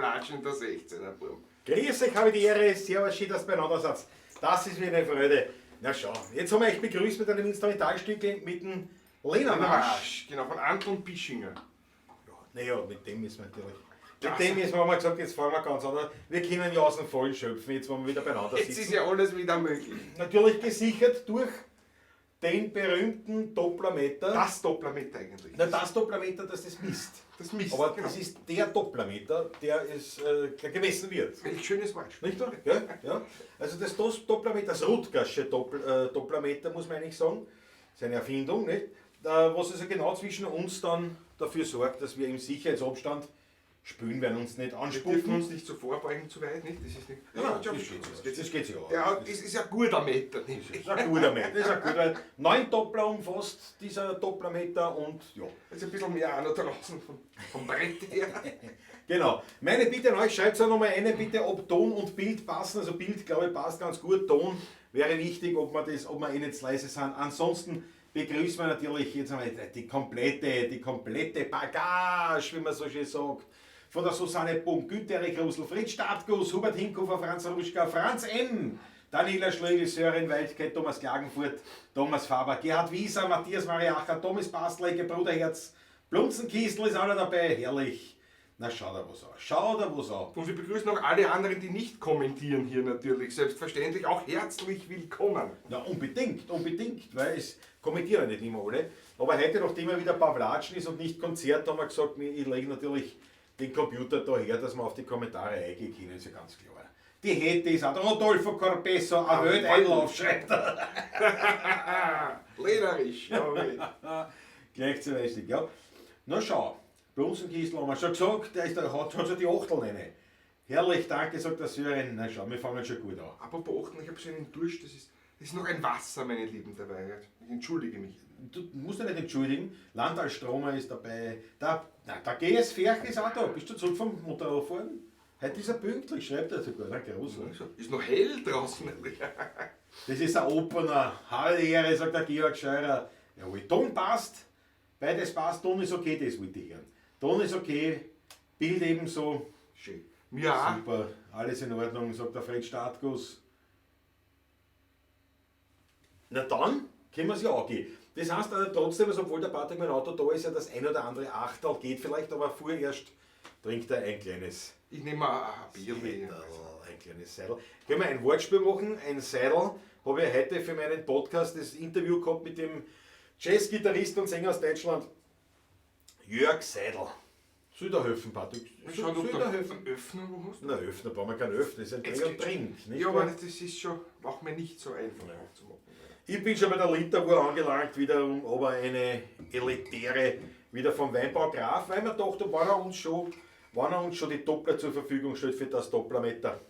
Pavlatschen der 16er Burm. Grüß euch, habe die Ehre, servus, schön, dass ihr beieinander seid. Das ist mir eine Freude. Na schau, jetzt haben wir euch begrüßt mit einem Instrumentalstück mit dem Lena Marsch. Genau, von Anton Pischinger. Ja, naja, mit dem müssen wir natürlich. Mit dem müssen wir, haben wir gesagt, jetzt fangen wir ganz an. Wir können ja aus dem Vollen schöpfen, jetzt wollen wir wieder beieinander Jetzt sitzen. ist ja alles wieder möglich. Natürlich gesichert durch den berühmten Dopplermeter. Das Dopplermeter eigentlich. Na, das Dopplermeter, das das misst. Das misst, Aber genau. das ist der Dopplermeter, der es der gemessen wird. Welch schönes Wort. Nicht wahr? Ja, ja. Also das Dopplermeter, das Rutgersche Dopplermeter, muss man eigentlich sagen, seine Erfindung, nicht? Was also genau zwischen uns dann dafür sorgt, dass wir im Sicherheitsabstand spülen werden, uns nicht Wir dürfen anspucken. uns nicht so vorbeugen zu weit, nicht? Das ist nicht. Ja, ja, das geht sich. Das geht sich aus. Ja, das ist ja guter Meter. Nicht? Das ist ein guter Meter. Das ist ein guter Meter. 9 Doppler umfasst dieser Dopplermeter und ja. Jetzt ein bisschen mehr auch noch draußen vom Brett her. Genau. Meine Bitte an euch, schreibt auch nochmal eine bitte, ob Ton und Bild passen. Also Bild, glaube ich, passt ganz gut. Ton wäre wichtig, ob wir das, ob wir eh nicht leise sind. Ansonsten begrüßen wir natürlich jetzt einmal die komplette Bagage, wie man so schön sagt. Von der Susanne Bohm, Günther Erich Rusel, Fritz Startguss, Hubert Hinkofer, Franz Ruschka, Franz M., Daniela Schlögl, Sören Waldkeit, Thomas Klagenfurt, Thomas Faber, Gerhard Wieser, Matthias Mariacher, Thomas Bastlecke, Bruderherz, Blunzenkiesel ist auch noch dabei, herrlich. Na, schau da was an, schau da was an. Und wir begrüßen auch alle anderen, die nicht kommentieren hier natürlich. Selbstverständlich auch herzlich willkommen. Na, unbedingt, unbedingt, weil es kommentieren nicht immer alle. Aber heute, nachdem er wieder Pavlatschen ist und nicht Konzert, haben wir gesagt, ich lege natürlich den Computer da her, dass wir auf die Kommentare eingehen können, ist ja ganz klar. Die Hette ist auch der Rodolfo Corpesso, ein Welteinlauf, schreibt er. Lederisch, jawohl. Gleichzeitig, ja. Na schau, Blunzenkiesel haben wir schon gesagt, der, ist, der hat schon die Achtel rein. Herrlich, danke, sagt der Sören. Na schau, wir fangen schon gut an. Apropos Achtel, ich hab schon einen Durst, das ist noch ein Wasser, meine Lieben, dabei. Ich entschuldige mich. Du musst dich nicht entschuldigen. Landal Stromer ist dabei. Der GS Ferch ist auch da. Bist du zurück vom Motorradfahren? Heute ist er pünktlich, schreibt er sogar. Na, groß, ne? Ist noch hell draußen. Das ist ein Opener. Habe die Ehre, sagt der Georg Scheurer. Jawohl, Ton passt. Beides passt. Ton ist okay, das wollte ich hören. Ton ist okay. Bild ebenso. Schön. Mir auch. Super. Alles in Ordnung, sagt der Fred Startguss. Na dann können wir es ja angehen. Das heißt also trotzdem, also obwohl der Patrick mit dem Auto da ist, ja das ein oder andere Achtel geht vielleicht, aber vorerst trinkt er ein kleines Ich nehme mal ein Bier mit. Seidel, ein kleines Seidel. Können wir ein Wortspiel machen? Ein Seidel habe ich heute für meinen Podcast das Interview gehabt mit dem Jazzgitarristen und Sänger aus Deutschland, Jörg Seidel. Soll ich da helfen, Patrick? Schau, ob Soll ich du da helfen? einen Öffner wo hast? Na, Öffner brauchen wir keinen Öffner, das ist ein Jetzt Dreh und geht's schon. Trink. Nicht Ja, aber wahr? das ist schon, auch mir nicht so einfach aufzumachen. Ich bin schon bei der Literwur angelangt, wieder um, aber eine elitäre, wieder vom Weinbau Graf, weil wir dachten, wenn er uns schon die Doppler zur Verfügung stellt für das Dopplermeter,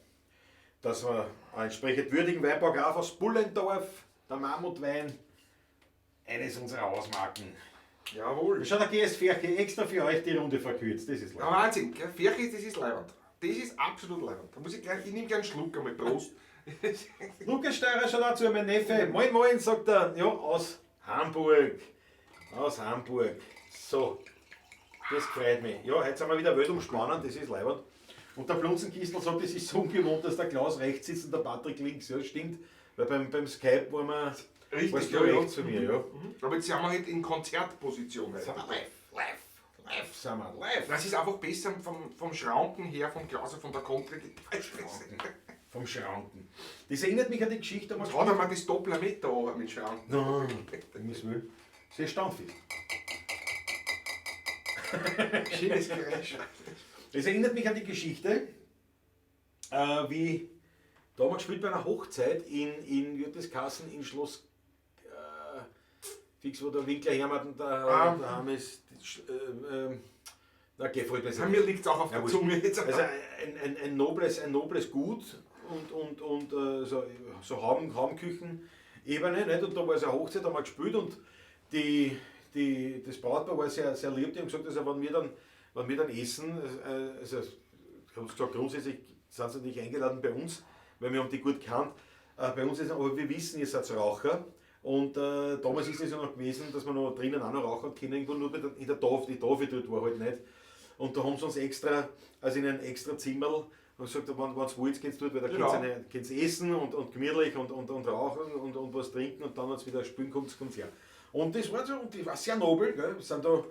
dass wir einen entsprechend würdigen Weinbau Graf aus Bullendorf, der Mammutwein, eines unserer Hausmarken. Jawohl. Schau, der GS Ferche extra für euch die Runde verkürzt, das ist Ja, leibend. Wahnsinn, gell? Ferche, das ist leibend. Das ist absolut leibend. Da muss ich gleich, ich nehme gleich einen Schluck einmal, Prost. Lukas Steirer schaut dazu, mein Neffe. Moin moin, sagt er. Ja, aus Hamburg. Aus Hamburg. So, das freut mich. Ja, heute sind wir wieder weltumspannen, das ist leibend. Und der Blunzenkistel sagt, es ist so ungewohnt, dass der Klaus rechts sitzt und der Patrick links. Ja, stimmt. Weil beim Skype waren wir, Richtig, warst du ja, ja. rechts von mir, ja. Aber jetzt sind wir halt in Konzertposition heute. Sind wir live, live, live sind wir, live. Das ist einfach besser vom Schranken her, vom Klaus, von der Kontra. Vom Schranken. Das erinnert mich an die Geschichte, Jetzt hat er mal das Dopplermeter aber mit Schranken. Nein, das will. Sehr standfest. Schönes Geräusch. Das erinnert mich an die Geschichte, wie da haben wir gespielt bei einer Hochzeit in Würteskassen in Schloss fix, wo der Winkler Hermann und der, daheim ist. Na, okay, fällt mir jetzt Bei nicht. mir liegt's auch auf Ja, der wurscht. Zunge jetzt. Also ein nobles Gut und so Haumküchen-Ebene, nicht? Und da war es eine Hochzeit, da haben wir gespielt und das Brautpaar war sehr, sehr lieb, die haben gesagt, also wenn wir dann essen, also, ich hab's gesagt, grundsätzlich sind sie natürlich eingeladen bei uns, weil wir haben die gut gekannt, bei uns ist, aber wir wissen, ihr seid Raucher. Und damals ist es ja noch gewesen, dass man noch drinnen auch noch rauchen können, irgendwo nur bei der, in der Tafel, die Tafel dort war halt nicht. Und da haben sie uns extra, also in ein extra Zimmerl, und gesagt, wenn ihr wollt, geht's dort, weil da könnt ihr essen und gemütlich und rauchen und was trinken und dann, wenn es wieder spielen kommt, kommt's her. Und das war so, und die war sehr nobel, gell? Sind da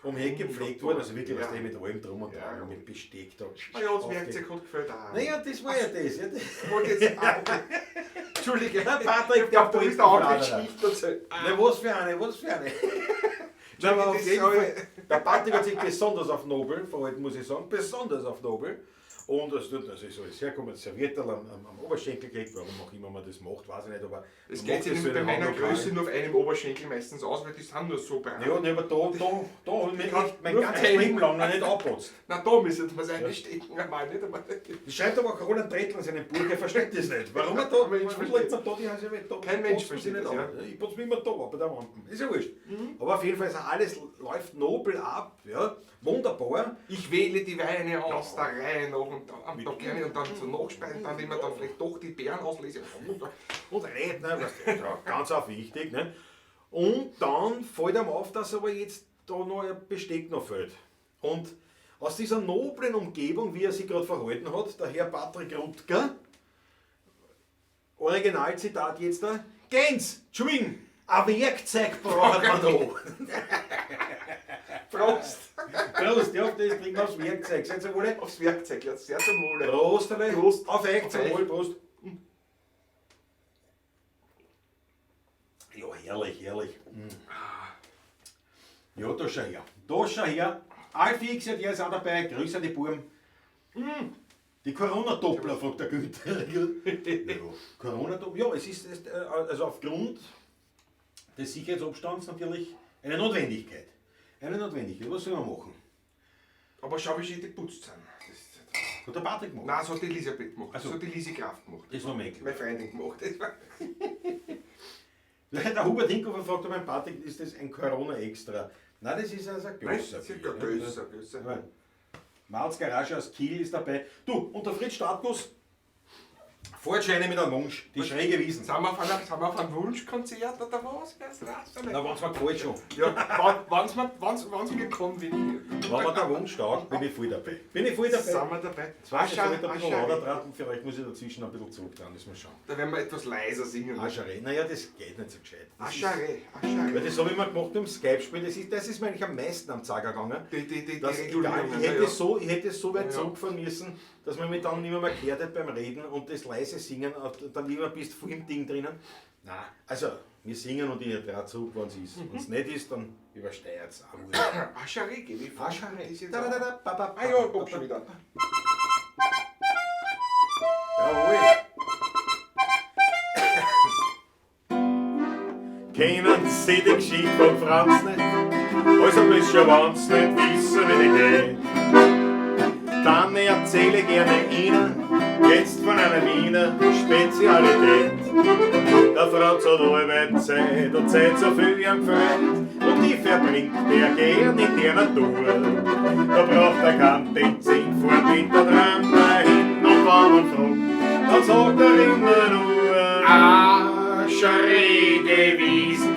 um Heck gepflegt worden, also wirklich, was die mit allem drum und dran, mit Besteck da. Ah ja, das Werkzeug hat gefällt auch. Naja, das war ja das. Ja, das. Wollte jetzt auch. Entschuldige, der Patrick, ich glaub, du willst eine andere Geschichte erzählen. Na, was für eine, was für eine. Nein, aber auf jeden Fall, der Patrick hat sich besonders auf nobel verhalten, muss ich sagen, besonders auf nobel. Und es tut, also so ist hergekommen, Servietterl am Oberschenkel gekriegt, warum auch immer man das macht, weiß ich nicht, aber es geht sich bei meiner Größe nur auf einem Oberschenkel meistens aus, weil die sind nur so breit. Ja, aber da habe ich mein ganzes Leben lang noch nicht abputzt. Na, da müssen wir es einstecken, einmal nicht. Das schreibt aber auch Roland Trettel in seinem Buch, er versteht das nicht. Warum er da, warum legt man da die Serviette? Kein Mensch versteht das, ja. Ich putze mich immer da ab, bei der Wand. Ist ja wurscht. Aber auf jeden Fall ist alles läuft nobel ab, ja, wunderbar. Ich wähle die Weine aus der Reihe nach und dann gerne und dann zur Nachspeise, dann immer dann vielleicht doch die Beeren auslese. Und reden, ne, weißt du, ja, ganz auch wichtig. Ne? Und dann fällt einem auf, dass aber jetzt da noch ein Besteck noch fehlt. Und aus dieser noblen Umgebung, wie er sich gerade verhalten hat, der Herr Patrick Rutger, Originalzitat jetzt da, Gens, Entschuldigung, ein Werkzeug braucht man da. Prost! Prost, ja, das trinken wir aufs Werkzeug. Seid ihr wohl? Aufs Werkzeug, ja, sehr zum Wohle. Prost, alle. Prost. Auf euch, zum Auf euch. Wohl, Prost. Ja, herrlich, herrlich. Ja, da schau her. Da schau her. Alfie X, der ist auch dabei. Grüße an die Buben. Die Corona-Doppler, fragt der Günther. Ja, Corona-Doppler. Ja, es ist, also aufgrund des Sicherheitsabstands natürlich eine Notwendigkeit. Eine Notwendigkeit. Was soll man machen? Aber schau, wie schön die putzt sind. Das Hat der Patrick gemacht? Nein, das hat die Elisabeth gemacht. Also, das hat die Lisi Kraft gemacht. Das war mein Glück. Meine Freundin gemacht. Der Hubert Hinkofer fragt beim Patrick, ist das ein Corona-Extra? Nein, das ist also ein Nein, Gösser. das ist ein Gösser, Gösser. Marz Garage aus Kiel ist dabei. Du, und der Fritz Stadtbus Fahrtscheine mit einem Wunsch, die schräge Wiesen. Sind wir auf einem Wunschkonzert oder was? Na, wenn's mir gefällt schon. Ja, wenn's mir konveniert. Wenn mir der Wunsch taugt, bin ich voll dabei. Bin ich voll dabei. Sind wir dabei? Zwar jetzt habe ich da ein bisschen Aschare. lauter dran, vielleicht muss ich dazwischen ein bisschen zurück dran, müssen wir schauen. Da werden wir etwas leiser singen. Aschare, naja, das geht nicht so gescheit. Das ist- Aschare, Aschare. Weil das habe ich mal gemacht beim Skype-Spiel, das ist mir eigentlich am meisten am Zager gegangen. Die Dass, egal, Regulierungen, ich, hätte ja. so, ich hätte so weit Ja. zurückfahren müssen, dass man mich dann nicht mehr gehört hat beim Reden und das leise Singen, und dann lieber bist du voll im Ding drinnen. Nein, also wir singen und ich drehe zurück, wenn es ist. Wenn es nicht ist, dann übersteuert es auch. Aschare, geh ich vor. Aschare. Das ist jetzt Da, da, auch- da, da, ba, ba, Ah ja, ich hab schon wieder. Jawohl. Kennen Sie die Geschichte von Franz nicht? Also bist schon, wenn's nicht wissen, wie die geht. Dann erzähle ich gerne Ihnen jetzt von einer Wiener Spezialität. Der Franz hat allweil Zeit und Zeit so viel ihm gefreut und die verbringt er gern in der Natur. Da braucht er kein Benzin, fährt mit der Tram dahin und wenn man fragt, dann sagt er immer nur Aschere Wiesen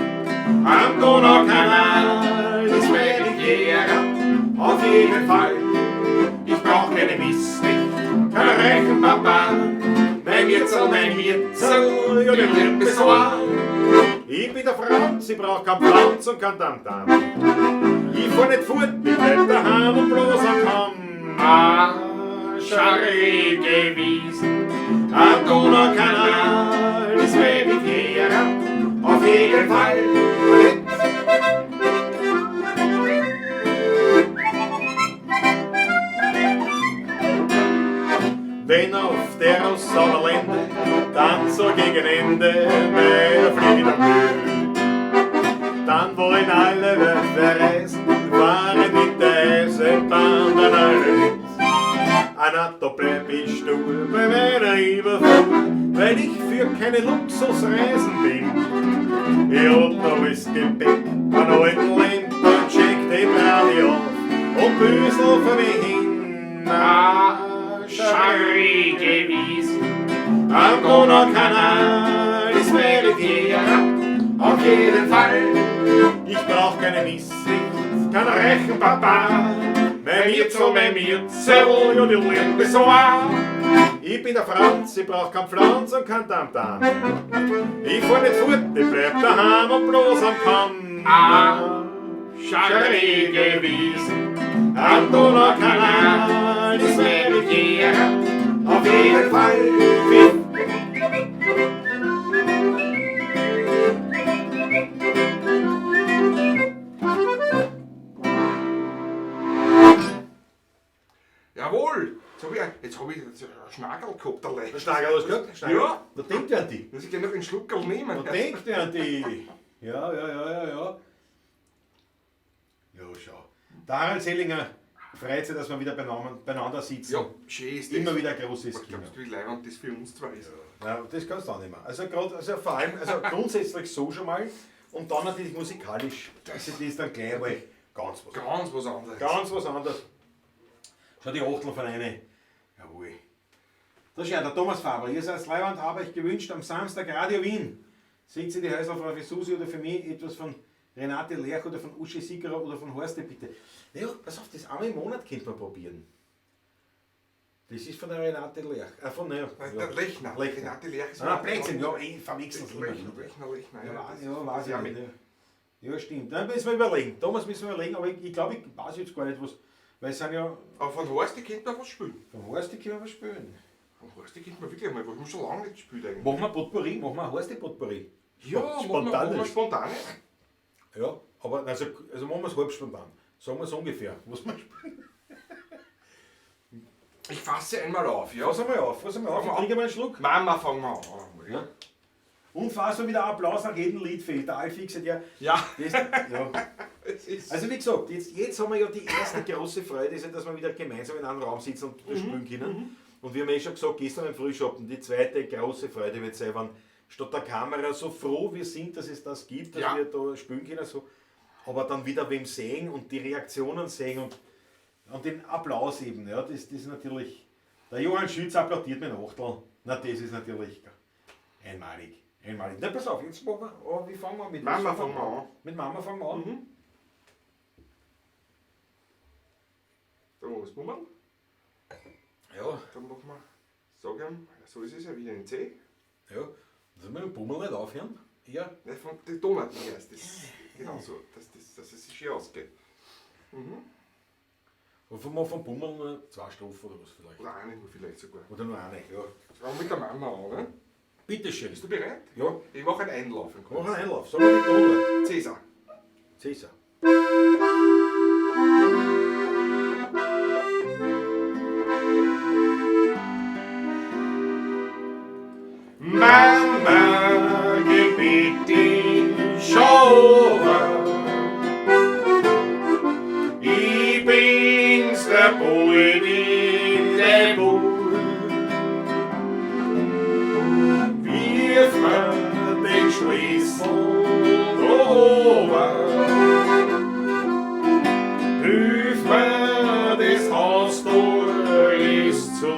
am Donaukanal ist meine Riviera, auf jeden Fall. Ich brauch keine Miss nicht, keinen reichen Papa, mein Wirzel, ja, der wird besorgt. Ich bin der Franz, ich brauch kein Pflanz und kein Tamtam. Ich fahr nicht fort, ich bleib daheim und bloß am Kamm. Aschere Wiesen am Donaukanal ist meine Riviera, auf jeden Fall. Wenn auf der Sauerlände dann so gegen Ende bei der Fliege blüht, dann wollen alle Welt verreisen, fahren mit der Eisenbahn dann alle mit. Anna, da bleib ich stur bei meiner Überfuhr, weil ich für keine Luxusreisen bin. Ich hab noch alles Gepäck, einen alten Lampen, check die Bradi auf und büsel für mich hin. Aschere Wiesen am Donaukanal ist meine Riviera, auf jeden Fall. Ich brauch keine Missicht, keinen reichen Papa, Mein Mirzel, mein Mirzel, ja, die liebt mich so auch. Ich bin der Franz, ich brauch kein Pflanz und kein Tamtam. Ich fahr nicht fort, ich bleib daheim und bloß am Kamm. Ah, Schade gewesen, Am Donaukanal ist meine Kehre, auf jeden Fall. Pfiff. Jawohl! Jetzt hab ich einen Schnagerl gehabt, der Leid. Schnagerl hast du gehabt? Schnagerl. Ja. Da denkt er an die. Muss ich gleich noch einen Schluckerl nehmen. Da denkt er an die. Ja, ja, ja, ja, ja. Ja, schau. Der Harald Selinger freut sich, dass wir wieder beieinander sitzen. Ja, schön ist das. Immer wieder ein großes Was Kino. glaubst du, wie leibend das für uns zwei ist? Ja, das kannst du auch nicht mehr. Also, grad, also vor allem, also grundsätzlich so schon mal und dann natürlich musikalisch. Das ist dann gleich mal ganz was anderes. Ganz was anderes. Ganz was anderes. Schau die Achtel von einer. Jawohl. Das ist ja der Thomas Faber. Ihr seid Leiwand, habe ich gewünscht am Samstag Radio Wien. Singt sie die Häuserfrau für Susi oder für mich etwas von Renate Lerch oder von Uschi Siegerer oder von Horste, bitte. Ja, pass auf, das einmal im Monat könnte man probieren. Das ist von der Renate Lerch. Von, ja, Nein, der Lechner. Lechner. Renate Lerch ist Ah, Blödsinn, ja, ich verwechsel's immer. Lechner, Lechner, Lechner. Ja, das ja, weiß ist ja ich mit. nicht. Ja, ja, stimmt. Dann müssen wir überlegen. Thomas müssen wir überlegen, aber ich glaube, ich weiß jetzt gar nicht, was. Weil es sind ja. Aber von Horsti könnte man was spielen. Von Horsti können wir was spielen. Von Horsti könnte man wirklich mal, was haben wir schon lange nicht gespielt eigentlich. Machen wir Potpourri, machen wir ein Horsti-Potpourri. Ja, machen wir Spontanes. spontanes. Ja, aber also machen wir es halb spontan. Sagen wir es ungefähr, was wir spielen. Ich fasse einmal auf, ja? Fass einmal auf, fass einmal auf. Fangen wir Ich trinke mal einen Schluck. Mama, fangen wir an. Ja. Und fass mal wieder Applaus nach jedem Lied fehlt. Der Alfix hat ja. Ja, Das, ja. es ist. Also wie gesagt, jetzt haben wir ja die erste große Freude, ist ja, dass wir wieder gemeinsam in einem Raum sitzen und das spielen können. Und wir haben eh schon gesagt, gestern beim Frühschoppen, die zweite große Freude wird sein, wenn statt der Kamera so froh wir sind, dass es das gibt, dass Ja. wir da spielen können, so, aber dann wieder wem sehen und die Reaktionen sehen und den Applaus eben, ja, das ist natürlich, der Johann Schütz applaudiert mit Achtel, na das ist natürlich einmalig, einmalig. Na pass auf, jetzt machen wir, oh, wie fangen wir mit? Mama fangen wir an. Mit Mama fangen wir an. Da machen wir das Bummerl. Ja, Dann machen wir, sag ihm, so ist es ja wieder in C. ja. Sollen wir mit dem Bummel nicht aufhören? Ja. Nein, von den Tomaten her ist das genau so, dass es sich schön ausgeht. Und vom Bummel nur 2 Strophen oder was vielleicht. Oder eine nur vielleicht sogar. Oder nur eine, ja. Fangen wir mit der Mama an, oder? Bitte schön. Bist du bereit? Ja. Ich mache einen Einlauf. Mach einen Einlauf. Sag mal die Tonart. Cäsar. Cäsar. Mama, geh bitte schauen. Ich bin's, der Bulli, der Bull. Wirf mir den Schlüssel drüber. Hilf mir, das Haustor ist zu.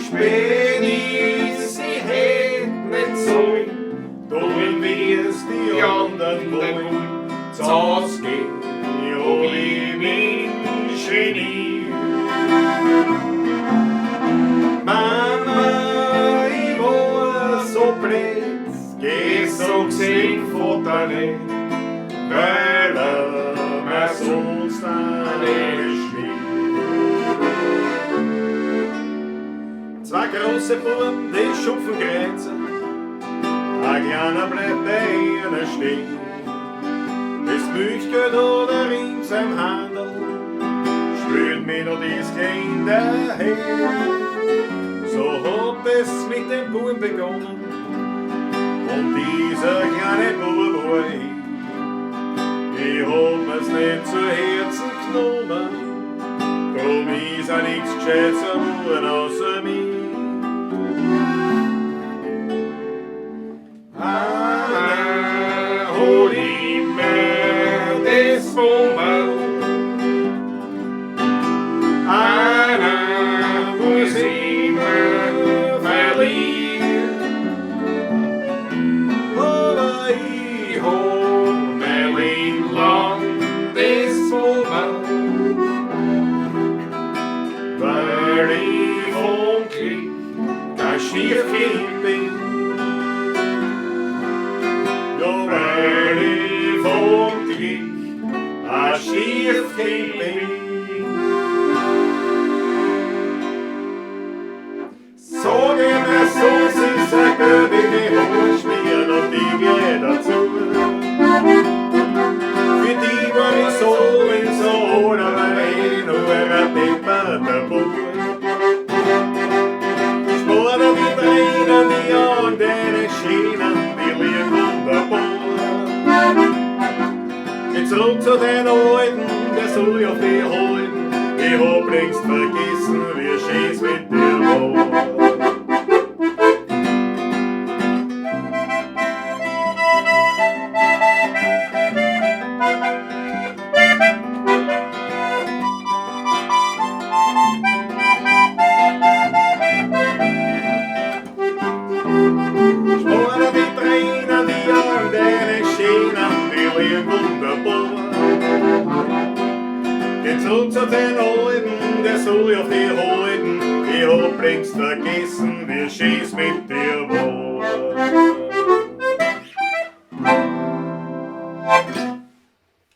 Spät ist, sie hätt nicht sollen, drum wirst die anderen wollen. Za's geh, ob ich mich genier. Mama, ich war so blöd, geh so gesehen Vater nicht, weil er mir sonst eine schmiert. Zwei große Buben, die schupfen Grenzen, ein kleiner bleibt bei ihnen stehen. Das Milchgeld oder in seinem Handel, spürt mir noch das Kind daher. So hat es mit dem Buben begonnen, und dieser kleine Bub war ich. Ich hab mir's nicht zu Herzen genommen, drum ist auch nix Gescheites geworden außer mir. Einer hol ich mir das Bummel, einer muss immer verlieren. Aber ich hab mein Leben lang das Weil ich vom Glück kein Schiefkind bin. Ja, weil ich vom Glück ein Schiefkind bin. Sag ich mir so, sie sagt, in die Haare schmieren und die gleich dazu. Für die war ich so in so, aber ich nur ein depperter Bub. Spore die Tränen, die Augen, deine Schienen, die liegen wunderbar. Geh zurück zu den Alten, der soll auf die halten. Ich hab längst vergessen, wie schön's mit dir war. Spore die Tränen, die Augen, deine Schienen, die liegen wunderbar. Geh zurück zu den Alten, der soll auf die halten. Ich hab längst vergessen, wie schön's mit dir war.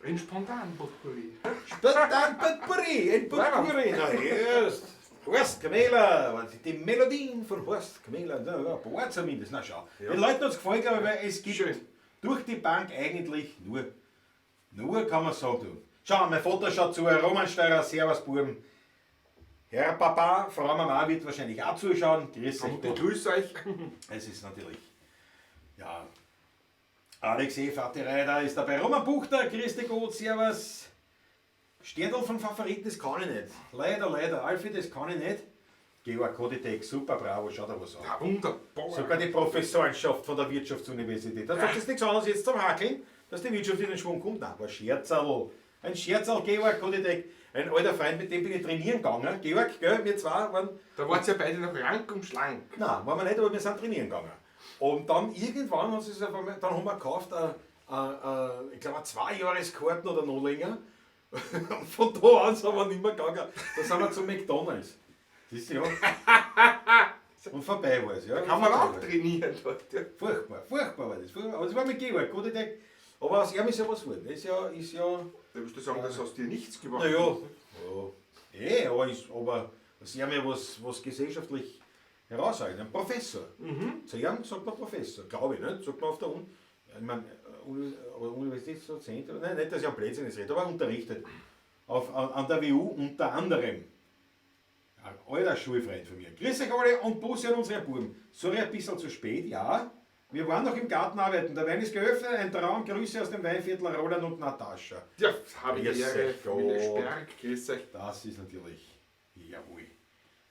Ein Spontan-Potpourri. Spontan Potpourri, ein Potpourri. Na erst. Horst Gmäler, die Melodien von Horst Gmäler, ja, ein paar zumindest. Na schau. Ja. Den Leuten hat's gefallen, glaube ich, weil es gibt Schön. durch die Bank eigentlich nur kann man sagen, du. Schau, mein Vater schaut zu, Roman Steirer, servus Buben. Herr Papa, Frau Mama wird wahrscheinlich auch zuschauen. Grüß euch. Ich grüße euch. Es ist natürlich, ja, Alex E. Vati Reiter ist dabei. Roman Buchter, grüß dich Gott, servus. Sterndl von Favoriten, das kann ich nicht. Leider, leider, Alfie, das kann ich nicht. Georg Koditek, super, bravo, schau da was an. Ja, wunderbar. Sogar die Professorenschaft von der Wirtschaftsuniversität. Da sagt jetzt nichts anderes jetzt zum Hackeln, dass die Wirtschaft in den Schwung kommt. Nein, war Scherzerl. Ein Scherzerl, Georg Koditek. Ein alter Freund, mit dem bin ich trainieren gegangen. Georg, gell, wir zwei waren. Da wart ihr ja beide noch rank und schlank. Nein, waren wir nicht, aber wir sind trainieren gegangen. Und dann irgendwann hat es auf einmal, dann haben wir gekauft, ich glaube, 2 Jahreskarten oder noch länger. Und von da an sind wir nicht mehr gegangen. Da sind wir zu McDonalds. Das ist ja. Und vorbei war es, ja. Da kann man auch trainieren dort. Ja. Furchtbar, furchtbar war das. Furchtbar. Aber es war mit Georg, gute Tag. Aber aus ihm ist ja was geworden. Ist ja, ist ja. Da wirst du sagen, das hast dir nichts gemacht. Naja, ja. Aber, ist, aber aus ihm ja was gesellschaftlich herausragend. Ein Professor. Mhm. Zu ihm sagt man Professor, glaube ich, nicht? Sagt man auf der Uni. Ich meine, aber Universitätsdozent, nein, nicht, dass ich am Blödsinn rede, aber unterrichtet. An der WU unter anderem. Ein alter Schulfreund von mir. Grüß euch alle und Bussi an unsere Buben. Sorry, ein bisschen zu spät, ja. Wir waren noch im Garten arbeiten. Der Wein ist geöffnet. Ein Traum. Grüße aus dem Weinviertel Roland und Natascha. Ja, habe ich die Grüß Ehre. euch Familie Gott. Sperg, grüß euch. Das ist natürlich, jawohl.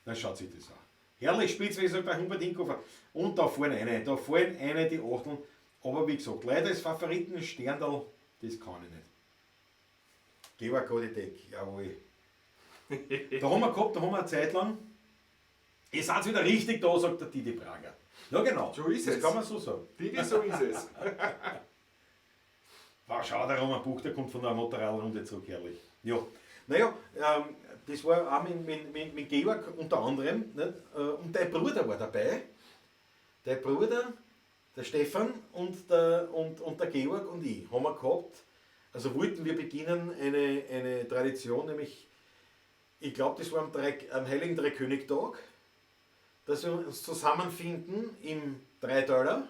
Dann schaut sich das an. Herrlich spitz, wie gesagt, der Hubert Inkofer. Und da vorne eine, die Achteln. Aber wie gesagt, leider ist Favoriten Sterndal, das kann ich nicht. Georg Koditek, jawohl. Da haben wir gehabt, da haben wir eine Zeit lang. Ihr seid wieder richtig da, sagt der Didi Prager. Ja genau, So ist das es. kann man so sagen. Didi, so ist es. Wow, schau, der Roman Buch, der kommt von der Motorradrunde zurück, herrlich. Ja, naja, das war auch mit Georg unter anderem, nicht? Und dein Bruder war dabei. Dein Bruder, der Stefan und der Georg und ich haben wir gehabt. Also wollten wir beginnen eine Tradition, nämlich, ich glaub, das war am Heiligen Dreikönigtag, dass wir uns zusammenfinden im Dreiteiler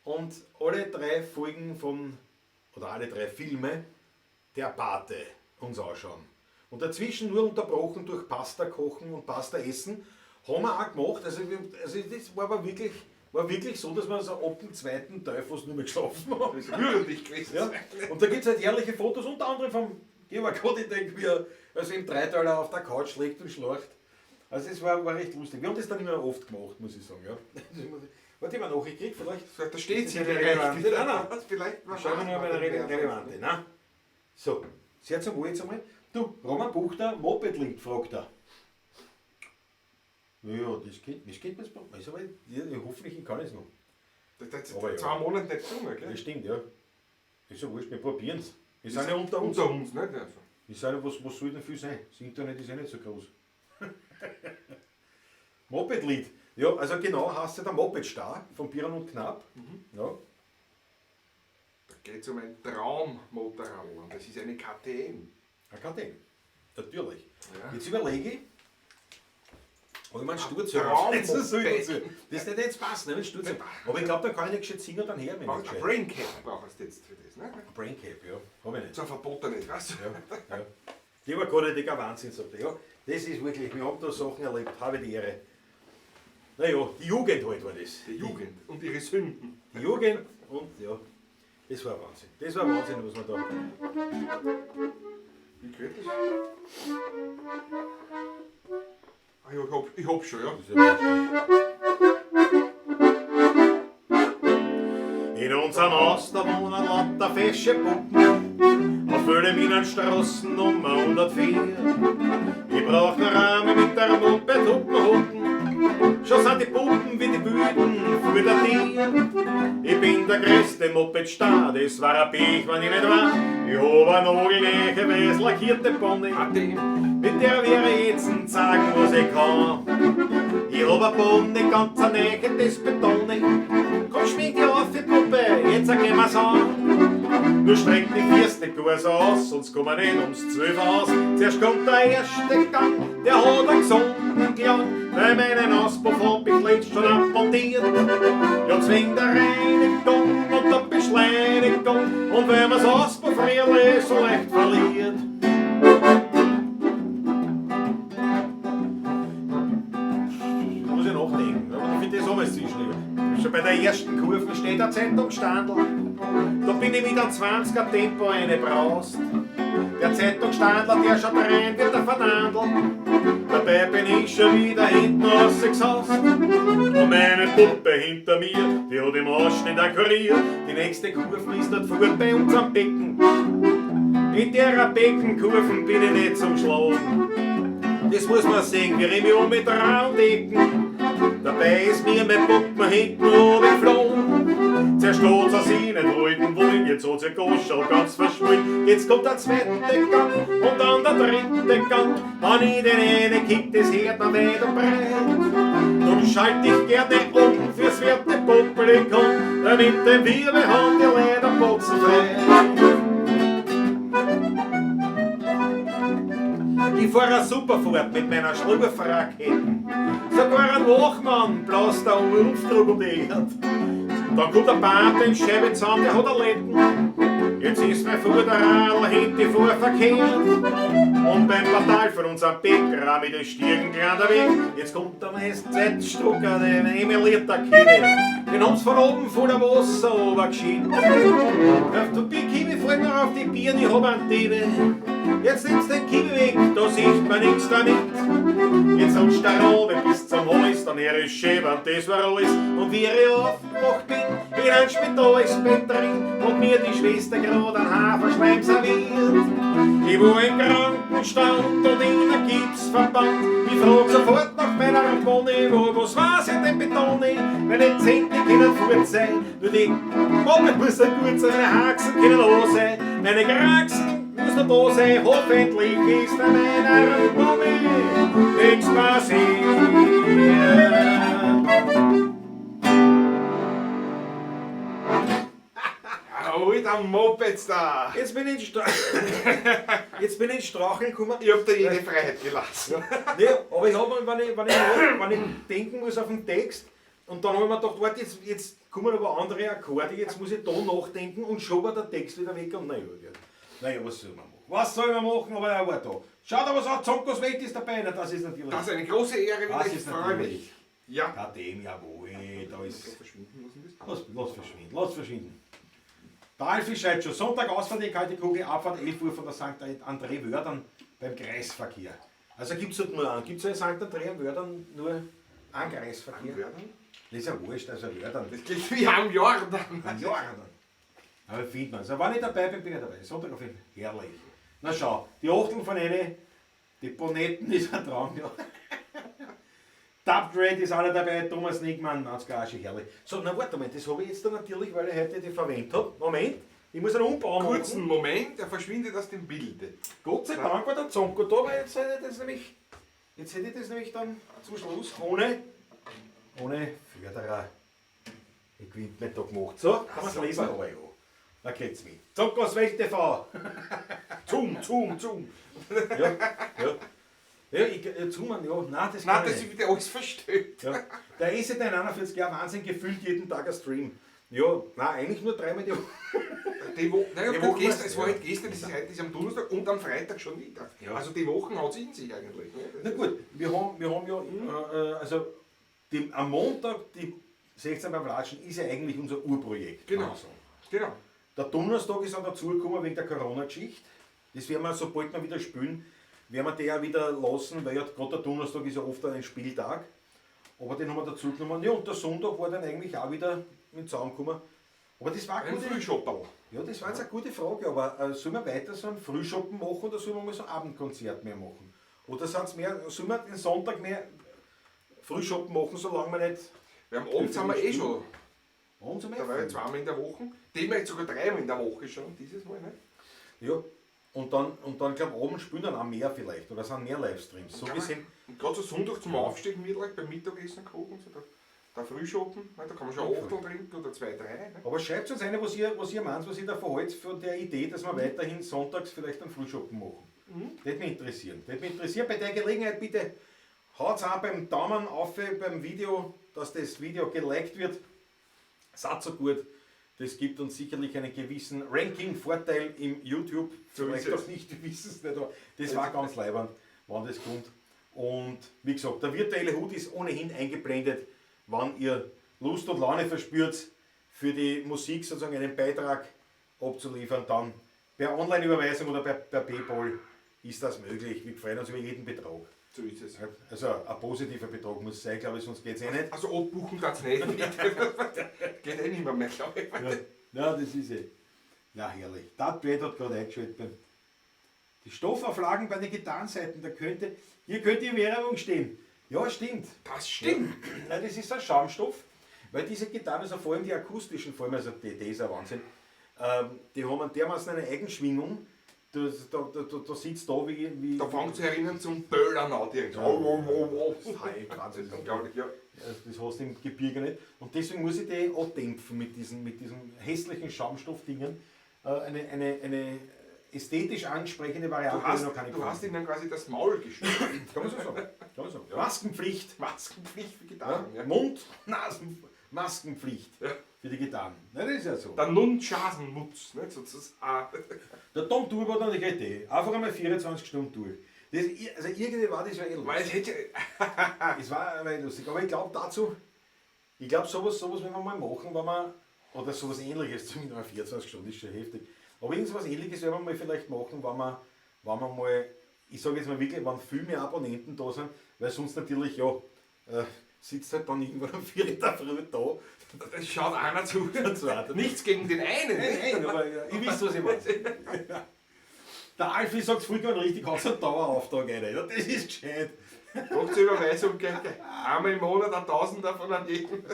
und alle drei Folgen von, oder alle drei Filme der Pate uns anschauen. Und dazwischen nur unterbrochen durch Pasta kochen und Pasta essen, haben wir auch gemacht. Also das war aber wirklich, war wirklich so, dass wir so ab dem zweiten Teil fast nur mehr geschlafen haben. Das ist rührend nicht gewesen. Ja. Und da gibt's halt herrliche Fotos, unter anderem vom Georg Koditek, wie er also im Dreiteiler auf der Couch liegt und schlacht. Also es war recht lustig. Wir haben das dann immer oft gemacht, muss ich sagen. Ja. Warte, ich mal nach, ich krieg vielleicht. Da steht sie Das ist vielleicht. relevant. Nein, nein. Was, vielleicht mal Schauen wir noch mal eine relevante. Ne? So, sehr zum Wohl jetzt einmal. Du, Roman Buchter, Moped-Lied, fragt er. Ja, das geht, das geht mir jetzt mal. Ist aber, ja, hoffentlich kann ich es noch. Das hat Aber ja. 2 Monate nicht gesungen, gell? Das stimmt, ja. Ist ja wurscht, wir probieren's. Wir sind ja unter uns. Unter uns, nicht? Also. Wir sind ja, was soll denn viel sein? Das Internet ist ja nicht so groß. Moped-Lied. Ja, also genau heißt ja der Moped-Star von Piran und Knapp. Ja. Da geht es um ein Traummotorrad und das ist eine KTM. Ein KTM. Natürlich. Ja. Jetzt überlege ich, ob ich mir einen Sturz Traum- aufsetzen soll dazu. Das nicht jetzt passen, ne, einen Sturz. Aber ich glaube, da kann ich nicht gescheit singen dann her, wenn ich Ein gescheit. Brain Cap brauchst du jetzt für das, ne? Brain Cap, ja. Hab ich nicht. So ein verbotenes, weißt du? Ja, ja. Die war gar nicht ein Wahnsinn, sagt er. Ja, das ist wirklich, wir haben da Sachen erlebt, habe die Ehre. Naja, die Jugend halt war das. Die Jugend und ihre Sünden. Die Jugend und ja, das war Wahnsinn. Das war Wahnsinn, was man da. Wie geht das? Ah, ja, ich hab schon, ja. In unserem Haus, da wohnen lauter fesche Puppen, auf Fülle Straßen Nummer 104. Ich brauch ne Rahmen mit der Moped Huppen, schon sind die Puppen wie die Büden für der Tier. Ich bin der größte Moped-Star, das war ein Pech, wenn ich nicht war. Ich hab eine nagelneue, weiß lackierte Pony. KTM. Mit der wäre ich jetzt sagen, was ich kann. Ich hab a Pony, ganz a neue, das betone ich. Komm, schmieg dich auf, die Puppe, jetzt gehen wir's an. Nur streck die Füße nicht gut so aus, sonst kommen wir nicht ums 12 aus. Zuerst kommt der erste Gang, der hat einen gesunden Klang, weil meinen Auspuff hab ich längst schon abmontiert. Ja, zwing der Reinigung und der Beschleunigung, und wenn man's Auspuff really so leicht verliert. Muss ich nachdenken, aber ich finde das alles zwischendurch. Schon bei der ersten Kurve steht der Zeitungsstandel. Da bin ich mit einem 20er Tempo reingebraust. Der Zeitungsstandler, der schaut rein wie der Fernandl. Dabei bin ich schon wieder hinten rausgesaust. Und meine Puppe hinter mir, die hat im Arsch nicht ein Kurier. Die nächste Kurve ist dort vorbei unserem Becken. In der Beckenkurven bin ich nicht zum Schlagen. Das muss man sehen, wir reden um mit Roundecken. Dabei ist mir mein Puppen hinten runtergeflogen. Zuerst hat sie sich nicht halten wollen, jetzt hat sie Goschel ganz verschwunden. Jetzt kommt der zweite Gang und dann der dritte Gang. Wenn ich den einen kick, das hört man weit und breit. Drum schalt ich gerne um fürs werte Publikum, damit dem wir haben die Lederboxen frei. Ich fahr eine Superfahrt mit meiner Schlurfrakete. Sogar ein Wachmann bläst der Luftdruck um die Erde. Dann kommt der Beamte in Scheibe zusammen, der hat ein Letten. Jetzt ist mein Vorderradl hinten vor verkehrt. Und beim Portal von unserem Bäcker mit den Stiegen gleich der Weg. Jetzt kommt der Zeitstrucker, der emiliert der Kiwi. Den haben's von oben voller Wasser runtergeschickt. Auf der Kiwi fällt mir auf die Birne, ich hab einen Diebe. Jetzt nimmst den Kiwi weg, da sieht man nichts damit. Jetzt rutscht der Rabe bis zum Hals, dann er ist schön, und das war alles. Und wie ich aufgewacht bin, in ein Spitalsbett drin und mir die Schwester grad einen Haferschleim serviert. Ich war im Krankenstand und in der Gipsverband. Ich frag sofort nach meiner Bonnie, wo was war's in dem Betoni? Meine Zähne können fort sein, nur die Moped muss ja gut sein, meine Haxen können los sein, meine Kraxen muss noch da sein, hoffentlich ist bei meiner Bonnie nichts passiert. Alter Moped-Star! Jetzt bin ich in Jetzt bin ich in Straucheln gekommen. Ich hab dir jede Freiheit gelassen. Nee, aber ich hab, wenn ich denken muss auf den Text, und dann hab ich mir gedacht, warte, jetzt kommen aber andere Akkorde, jetzt muss ich da nachdenken und schon war der Text wieder weg und naja, ja. Naja, was soll man machen? Was soll man machen? Aber er war da. Schaut aber so, Zonkos Welt ist dabei. Na, das ist natürlich. Das ist eine große Ehre wieder, Das ich ist freue natürlich- mich. Ja. KTM, jawohl, da ist. Verschwinden lassen das? Lass verschwinden, lass verschwinden. Der Alfie schreibt schon, Sonntag Ausfahrt in die kalte Kugel, Abfahrt 11 Uhr von der Sankt Andrä Wördern beim Kreisverkehr. Also gibt's dort nur einen, gibt's in Sankt Andrä am Wördern nur einen Kreisverkehr? Wördern? Das ist ja wurscht, also Wördern. Das klingt wie am Jordan. Am Jordan. Aber findet man. Also wenn ich dabei bin, bin ich dabei. Sonntag auf jeden Fall. Herrlich. Na schau, die Achteln von einer, die Bonetten ist ein Traum, ja. Dub Red ist alle dabei, Thomas Nickmann, ganz klar, schon herrlich. So, na warte mal, das habe ich jetzt dann natürlich, weil ich heute die verwendet hab. Moment, ich muss einen Umbau machen. Kurzen Moment, er verschwindet aus dem Bilde. Gott sei Dank war der Zonko da, weil jetzt das nämlich Jetzt hätte ich das nämlich dann zum Schluss ohne Förderer Equipment da gemacht. So, kann man es lesen? Aber ja, da geht's mit. Zockers TV! Zoom, Zoom, Zoom. Ja, ja. Ja, ich, zoomen, ja, nein, das kann nein, das ist wieder alles verstellt. Ja. Der ist in 41 Jahren Wahnsinn, gefühlt jeden Tag ein Stream. Ja, nein, eigentlich nur dreimal die Woche. Die Woche, nein, die Woche gestern, es war halt gestern, das ist heute, ist am Donnerstag und am Freitag schon wieder. Ja. Also die Wochen hat es in sich eigentlich. Ne? Na gut, wir haben ja, also am Montag, die 16 beim Latschen, ist ja eigentlich unser Urprojekt. Genau. Genau. Der Donnerstag ist dann dazugekommen wegen der Corona-Geschichte. Das werden wir, sobald wir wieder spielen, werden wir den ja wieder lassen, weil ja gerade der Donnerstag ist ja oft ein Spieltag. Aber den haben wir dazu genommen. Ja, und der Sonntag war dann eigentlich auch wieder mit zusammengekommen. Aber das war ein Frühshopperl. Ja, das war jetzt eine gute Frage, aber sollen wir weiter so ein Frühschoppen machen oder sollen wir mal so ein Abendkonzert mehr machen? Oder sind's mehr, sollen wir den Sonntag mehr Frühschoppen machen, solange wir nicht. Wir haben abends haben wir eh schon. Abends haben wir da war ja zweimal in der Woche. Dem jetzt sogar dreimal in der Woche schon, dieses Mal, ne? Ja. Und dann glaube ich, abends spielen dann auch mehr vielleicht, oder sind mehr Livestreams. So gesehen. Und gerade so Sonntag zum Aufstehen, Mittag, beim Mittagessen kochen, so der Frühschoppen, ne, da kann man schon 8 trinken oder 2, 3. Ne? Aber schreibt uns eine, was ihr meint, was ihr da verhält von der Idee, dass wir weiterhin sonntags vielleicht einen Frühschoppen machen. Mhm. Das würde mich interessieren. Das würde mich interessieren. Bei der Gelegenheit bitte haut's auch beim Daumen auf beim Video, dass das Video geliked wird. Seid so gut. Das gibt uns sicherlich einen gewissen Ranking-Vorteil im YouTube. So vielleicht auch nicht, wir wissen es nicht, aber das war ganz leibend, wann das kommt. Und wie gesagt, der virtuelle Hut ist ohnehin eingeblendet, wenn ihr Lust und Laune verspürt, für die Musik sozusagen einen Beitrag abzuliefern, dann per Online-Überweisung oder per PayPal ist das möglich. Wir freuen uns über jeden Betrag. So ist es. Also ein positiver Betrag muss es sein, glaube ich, sonst geht es eh nicht. Also abbuchen kann's nicht. Geht eh nicht mehr, glaube ich. Ja, ja, das ist eh. Na herrlich. Der Brad hat gerade eingeschaltet. Die Stoffauflagen bei den Gitarrenseiten, da könnte, hier könnte die Werbung stehen. Ja, stimmt. Das stimmt. Ja. Nein, das ist ein Schaumstoff, weil diese Gitarren, also vor allem die akustischen, vor allem, also die ist ein Wahnsinn, die haben dermaßen eine Eigenschwingung. Da sitzt da wie. Da fängt es erinnern zum Böllern an, direkt. Ja. Oh. Das ist Wahnsinn. Das ist unglaublich, ja. Also das hast du im Gebirge nicht. Und deswegen muss ich die auch dämpfen mit diesen hässlichen Schaumstoffdingen. Eine ästhetisch ansprechende Variante. Du hast ihnen quasi das Maul geschnitten. Kann man so sagen. Kann man sagen. Ja. Maskenpflicht. Maskenpflicht für Gitarren. Ja. Mund, Nasen, Maskenpflicht. Ja. Für die Gitarren. Nein, das ist ja so. Der Nunchasenmutz, ne, sozusagen. Der Tom Turbo hat natürlich eine Idee. Einfach einmal 24 Stunden durch. Das, also irgendwie war das ja eh lustig. Es war lustig. Aber ich glaube dazu, sowas werden wir mal machen, wenn wir, oder sowas Ähnliches, zumindest 24 Stunden ist schon heftig. Aber irgendwas Ähnliches werden wir mal vielleicht machen, wenn wir mal, ich sage jetzt mal wirklich, wenn viel mehr Abonnenten da sind, weil sonst natürlich, ja, sitzt halt dann irgendwann um 4 in der Früh da. Das schaut einer zu. Nichts gegen den einen. Nein, aber ja, ich weiß, was ich meine. Der Alfie sagt vollkommen richtig, hat einen Dauerauftrag rein. Ja, das ist gescheit. Macht Überweisung, gell? Einmal im Monat ein Tausender von einem jeden.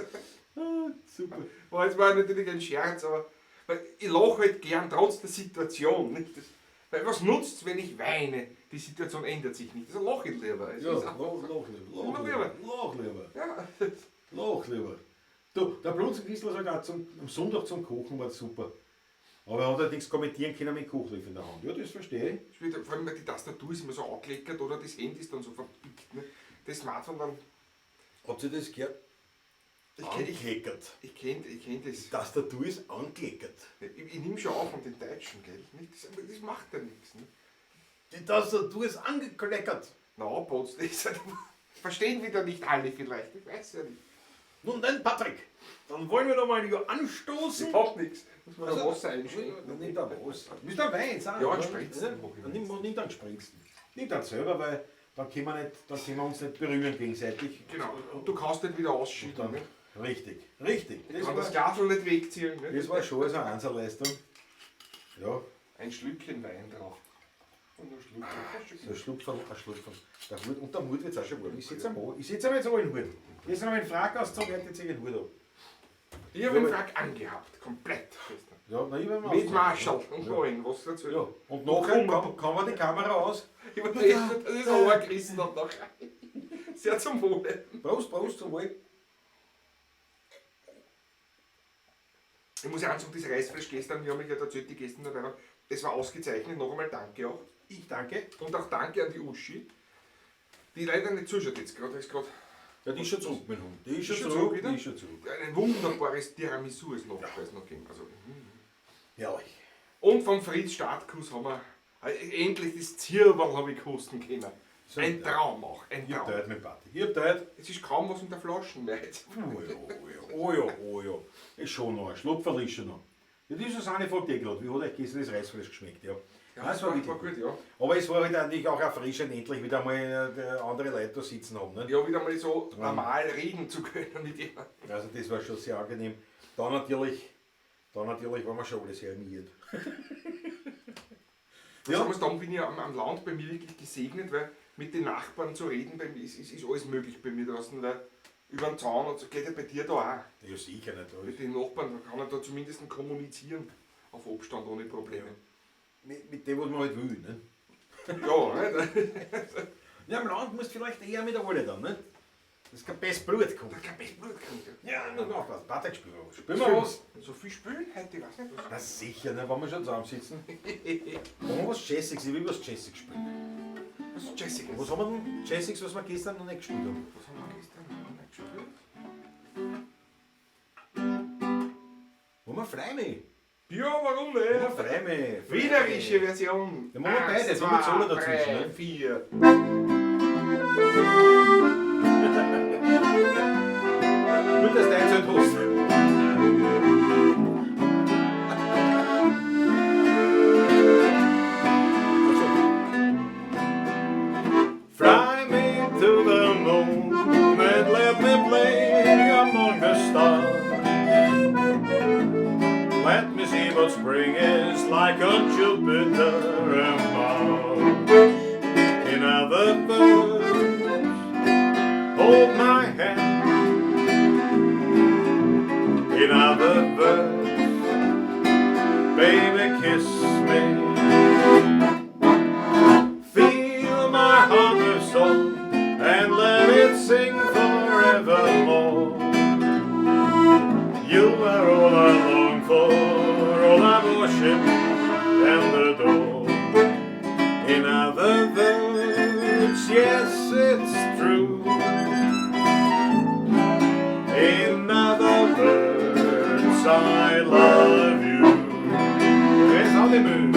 Super. War jetzt mal natürlich ein Scherz, aber weil ich lache halt gern trotz der Situation. Nicht? Das, weil was nutzt, wenn ich weine? Die Situation ändert sich nicht. Also lach ich lieber. Es ja, lach lieber. Lach lieber. Ja. Lach lieber. Du, der Blunzenkistler sagt auch, am Sonntag zum Kochen war super. Aber er hat allerdings kommentieren können mit Kochlöffel in der Hand. Ja, das verstehe ich. Vor allem, weil die Tastatur ist immer so angekleckert oder das Handy ist dann so verpickt. Ne? Das Smartphone dann. Habt ihr das gehört? Angekleckert. Ich kenn das. Die Tastatur ist angekleckert. Ich nehme schon auf von den Deutschen, gell? Das macht ja nichts. Ne? Die Tastatur ist angekleckert. Na, Potz, das verstehen wieder nicht alle vielleicht. Ich weiß ja nicht. Nun denn, Patrick, dann wollen wir doch mal hier anstoßen. Ich hab nichts. Muss man da Wasser einschenken. Dann nimm da Wasser. Müsst ihr Wein sein? Ja, einen Spritzen. Dann nimm da einen Spritzen. Nimm dann selber, weil dann können wir uns nicht berühren gegenseitig. Genau. Und du kannst nicht wieder ausschieben. Ne? Richtig, richtig. Das kann das Glas nicht wegziehen. Ne? Das war schon so eine Einzelleistung. Ja. Ein Schlückchen Wein drauf. Und ein Schlupferl. So ein Schlupferl, ein Schlupferl. Der Hut, und der Hut wird es auch schon warm. Ich setze einmal jetzt den Hut. Jetzt noch einen Frack ausgezogen, jetzt ziehe ich den Hut ab. Ich habe den Frack angehabt, komplett. Ja, na, ich mit Marschall und ja. Allen, was dazu. Ja. Und nachher kann man die Kamera aus. Ich war echt, das ist runtergerissen und noch. Sehr zum Wohle. Prost, Prost, zum Wohl. Ich muss ja ansagen, das Reisfleisch gestern, wir haben mich ja erzählt, die gestern dabei waren, das war ausgezeichnet. Noch einmal danke auch. Ich danke. Und auch danke an die Uschi, die leider nicht zuschaut jetzt gerade. Ist gerade Ja, die ist schon zurück, mein Hund. Die ist schon schon zurück, zurück wieder? die ist schon zurück. Ein wunderbares Tiramisu ist Nachspeis noch gegeben. Also, Herrlich. Und vom Fritz Startkuss haben wir endlich das Zirberl habe ich kosten können. So, Ein ja. Traum auch, ein Ich hab Traum. Zeit mit Patrick. Ich hab Zeit. Es ist kaum was in der Flasche mehr. jetzt. Oh ja, oh ja, oh ja, oh ja. Ist schon noch, ein Schlupferl ist schon noch. Ja, das ist eine Frage, die gerade. Wie hat euch gestern das Reisfleisch geschmeckt? Ja, Ja, das war wirklich war gut, ja. Aber es war halt eigentlich auch erfrischend, endlich wieder mal andere Leute da sitzen haben. Ne? Ja, wieder mal so normal reden zu können mit jemandem. Also das war schon sehr angenehm. Dann natürlich waren wir schon alle sehr miert. Ja. Sagen dann bin ich am Land bei mir wirklich gesegnet, weil mit den Nachbarn zu reden, bei mir ist alles möglich bei mir draußen, weil über den Zaun und so geht ja bei dir da auch. Ja, sicher nicht. Mit den Nachbarn, da kann er da zumindest kommunizieren auf Abstand ohne Probleme. Mit dem, was man halt will. Ne? Ja, ne? Ja, am Land musst du vielleicht eher mit der Wolle dann, ne? Das kann best Blut kommen. Da kann best Blut kommen. Ja, muss man aufpassen. Patrick, spielen wir was. Spielen wir was? So viel spielen heute, ich weiß nicht was. Na sicher, ne, wenn wir schon zusammensitzen. Machen wir was Jessics, ich will was Jessics spielen. Was ist Jessica? Was haben wir denn Jessics, was wir gestern noch nicht gespielt haben? Was haben wir gestern noch nicht gespielt? Wollen wir Fly Me? Ja, warum Wollen wir nicht? Fly Me? Wienerische Version. Dann machen wir beide, Eins, nur mit Solo zwei, dazwischen, drei, ne? 4. Gut, dass du einzahlt hast. Also. Fly me to the moon and let me play among the stars. Let me see what spring is like on Jupiter and Mars. In other words, hold my hand. In other words, baby, kiss me. Feel my heart with song and let it sing forevermore. You are all I long for, all I worship and adore. In other words, yes, it's true. In other words, I love you. Es alle Mühe.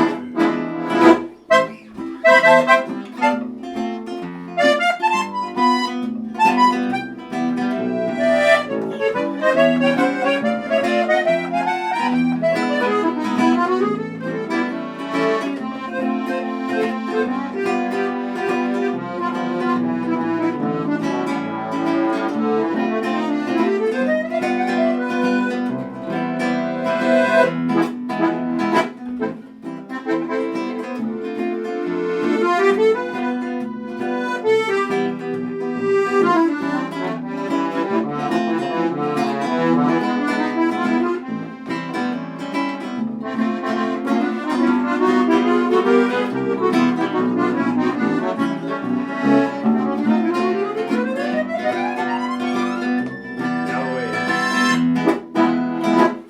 Jawohl.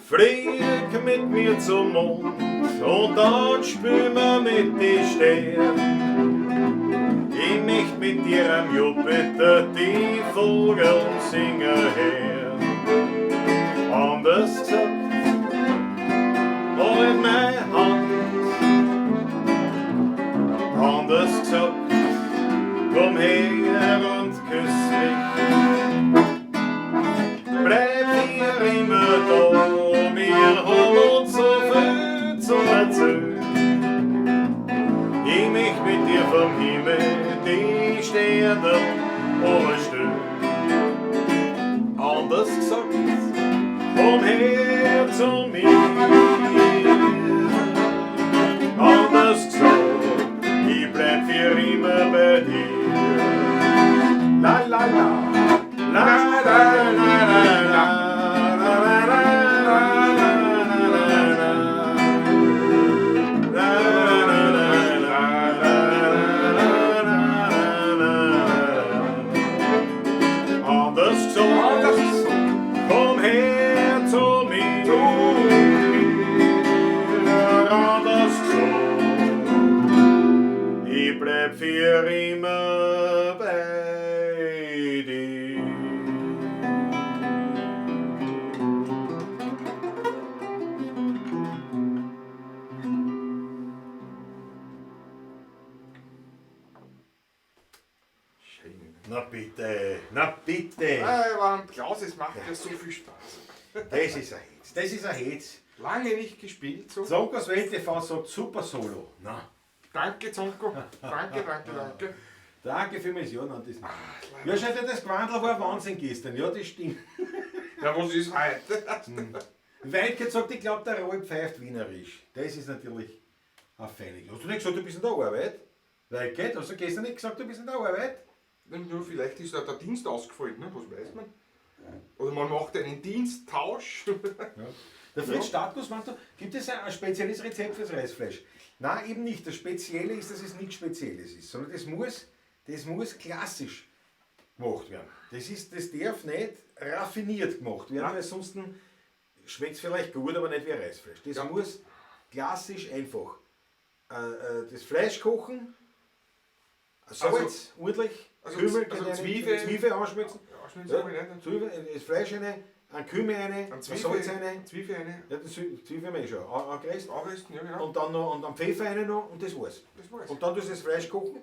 Flieg mit mir zum Mond und dann spielen wir mit die Stern. Ich möcht mit dir am Jupiter die Vogel singen hören. Anders gesagt, halt meine Hand. Anders gesagt, komm her und küss mich. Bleib hier immer da, wir haben uns so viel zu erzählen. Ich möcht mit dir vom Himmel die Sterne oberstellen. Anders gesagt, komm her zu mir. Anders gesagt, ich bleib für immer bei dir. La la la, la la la la la. La la la la la la la. La la la la la la la. Na bitte, na bitte. Ah, Klaus, es macht ja so viel Spaß. Das ist ein Hetz, das ist ein Hetz. Lange nicht gespielt so. Zonkers Welt TV sagt super Solo. Na. Danke, Zonko. Danke, danke, danke. Danke vielmals, ja, nein, das nicht. Ja, schau dir, das Gewandel war Wahnsinn gestern, ja, das stimmt. Ja, was ist heute? Weidke sagt, ich glaube, der Roy pfeift wienerisch. Das ist natürlich eine feine. Hast du nicht gesagt, du bist in der Arbeit? Weidke, hast du gestern nicht gesagt, du bist in der Arbeit? Nur vielleicht ist da der Dienst ausgefallen, ne? Was weiß man. Oder man macht einen Diensttausch. Ja. Der Fritz Statkus meint, gibt es ein spezielles Rezept fürs Reisfleisch? Nein, eben nicht. Das Spezielle ist, dass es nichts Spezielles ist, sondern das muss klassisch gemacht werden. Das darf nicht raffiniert gemacht werden, weil sonst schmeckt es vielleicht gut, aber nicht wie Reisfleisch. Das muss klassisch einfach das Fleisch kochen, Salz, ordentlich, also Kümmel, also keine Zwiebel, Zwiebel anschmelzen. Ja, Ja, Zwiebel, das Fleisch rein, ein Kümmel rein, ein Salz rein. Zwiebel rein. Ja, das Zwiebel haben wir eh schon angereist. Angerösten, ja genau. Und dann noch und dann Pfeffer rein noch und das war's. Das war's. Und dann tust du das Fleisch kochen.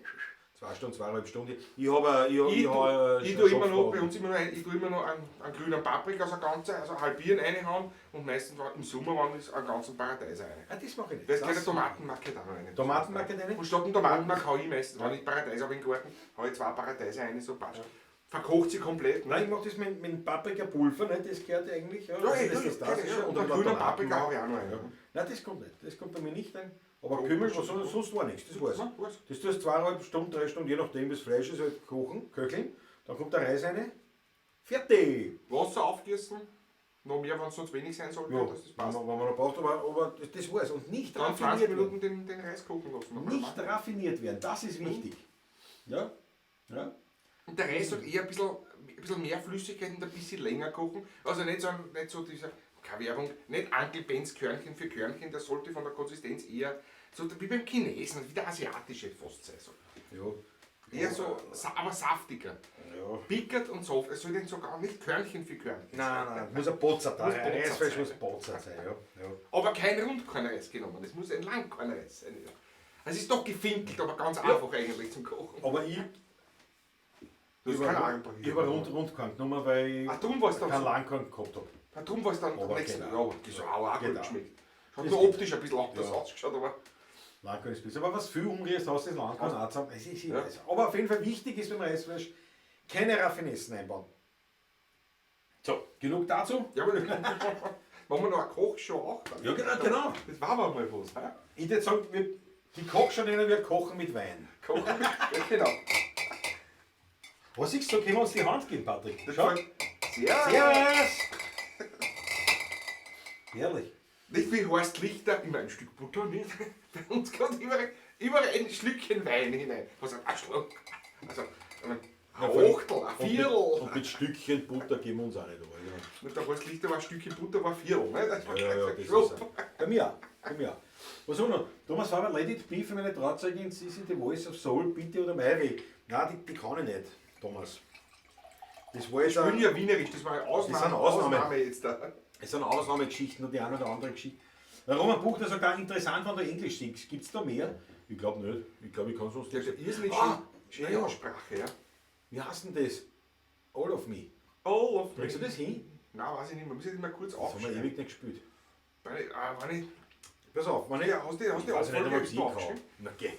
2 Stunden, 2,5 Stunden. Ich habe Ich tue immer noch, bei uns immer noch, ich tue immer noch einen grünen Paprika, also ganze, also halbieren reinhauen und meistens im Sommer waren es einen ganzen Paradeiser rein. Ah, das mache ich nicht. Das ist Tomatenmark auch noch rein. Tomatenmark rein? Und statt dem Tomatenmark hau ich meistens, wenn ich Paradeiser habe im Garten, hau ich 2 Paradeiser rein, so passt. Ja. Verkocht sie komplett. Ne? Nein, ich mache das mit Paprikapulver, ne? Das gehört eigentlich. Ja, ja, also das ist das klassische. Ja, und einen grünen Paprika hau ich auch noch rein. Ja. Nein, das kommt nicht. Das kommt bei mir nicht rein. Aber Kümmel, was sonst war nichts, das war's. Das tust 2,5 Stunden, 3 Stunden, je nachdem wie das Fleisch ist, halt kochen, köcheln. Dann kommt der Reis rein. Fertig! Wasser aufgießen, noch mehr, wenn es sonst wenig sein sollte, ja, dass das passt. Wenn man noch braucht, aber das war's. Und nicht dann raffiniert 20 Minuten den Reis kochen lassen. Nicht raffiniert werden, das ist wichtig. Ja? Ja. Und der Reis sollte eher ein bisschen mehr Flüssigkeit und ein bisschen länger kochen. Also nicht so dieser, keine Werbung, nicht Uncle Ben's Körnchen für Körnchen, das sollte von der Konsistenz eher so wie beim Chinesen, wie der asiatische fast sein. So. Ja. Eher so, aber saftiger. Ja. Pickert und soft, es soll denn sogar nicht Körnchen für Körnchen sein. Nein, nein, muss ein Bozza da sein. Reisfleisch muss Bozza sein, ja. Ja. Aber kein Rundkornreis genommen, es muss ein Langkornreis sein. Ja. Es ist doch gefinkelt, aber ganz einfach eigentlich zum Kochen. Aber ich habe Rundkorn genommen, weil ich keinen Langkorn gehabt habe. Ah, darum war es dann am nächsten. Genau. Ja, das hat auch gut geschmeckt. Hat Das nur geht. optisch ein bisschen anders ausgeschaut, aber. Langkorn ist besser. Aber was viel umrührst, hast du das Langkorn auch zusammen. Es ist, Ja. Aber auf jeden Fall wichtig ist beim Reisfleisch, keine Raffinessen einbauen. So, genug dazu. Ja, aber machen wir noch eine Kochshow auch dann. Ja, genau. Das war aber mal was. Hä? Ich würde sagen, die Kochshow nennen wir Kochen mit Wein. Kochen mit, ja, genau. Was siehst du, können wir uns die Hand geben, Patrick. Das Schau. Servus! Servus! Herrlich. Nicht wie Horst Lichter, immer ein Stück Butter, nicht? Bei uns kommt immer ein Schlückchen Wein hinein. Was ein Schluck. Also, ein Achtel, ein Viertel. Und mit Stückchen Butter geben wir uns auch nicht. Aber, ja. Und der Horst Lichter war ein Stückchen Butter, war ein Viertel. Ne? Das war Ja, das ist auch. Bei mir auch. Bei mir auch. Was haben wir noch? Thomas Faber, Let It Be für meine Trauzeugin, sie sind The Voice of Soul, bitte oder My Way. Nein, die kann ich nicht, Thomas. Das war jetzt Ich bin ja wienerisch, das war eine Ausnahme, Das sind Ausnahme. jetzt da. Es sind Ausnahmegeschichten und die eine oder andere Geschichte. Roman Buchner sagt auch, interessant, wenn du Englisch singst. Gibt es da mehr? Ich glaube nicht. Ich glaube, ich kann sonst Das ist ja irrsinnig schöne Aussprache, ja. Wie heißt denn das? All of Me. All of Me. Kriegst du das hin? Nein, weiß ich nicht. Man muss jetzt mal kurz Das haben wir aufschreiben. ewig nicht gespielt. Wenn ich, Pass auf, wenn ich. ja, hast du die weiß nicht, Abfolge ob ich aufgeschrieben? Na geh,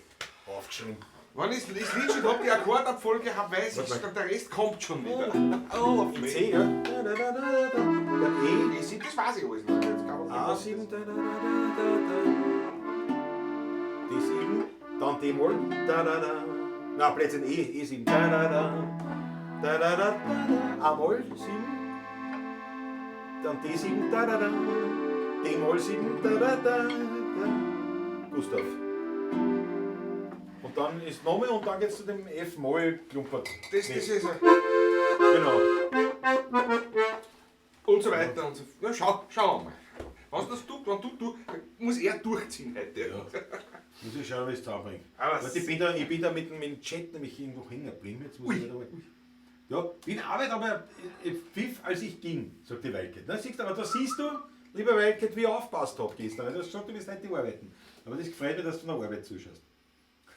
aufgeschrieben. Wenn ich das Lied schon habe, die Akkordabfolge habe, weiß ich, der Rest kommt schon wieder. All of Me. C, ja. Da, da, da, da, da. Dann E. E7, das weiß ich alles noch. Jetzt kann man A7, da, da, da, da, da. D7, dann D-Moll, da, da, da. Na, Blödsinn, E, E7, da, da, da. Da, da, da, da, da. A-Moll, 7. Dann D7, da, da, da. D-Moll 7, da, da, da, da. Gustav. Und dann ist nochmal und dann geht's zu dem F-Moll klumpert. Das ist es. Genau. Und so weiter und so fort. Ja, schauen wir mal. Was das tut, wenn du, muss er durchziehen heute. Ja. Muss ich schauen, wie ich es zusammenbringe. Aber Ich bin da mit dem Chat nämlich irgendwo hängen geblieben. Jetzt muss ich wieder mal. Ja, bin Arbeit, aber pfiff, als ich ging, sagt die Weike. Na, siehst du, aber da siehst du, lieber Weike, wie ich aufgepasst habe gestern. Du hast gesagt, du wirst heute arbeiten. Aber das gefreut mich, dass du nach Arbeit zuschaust.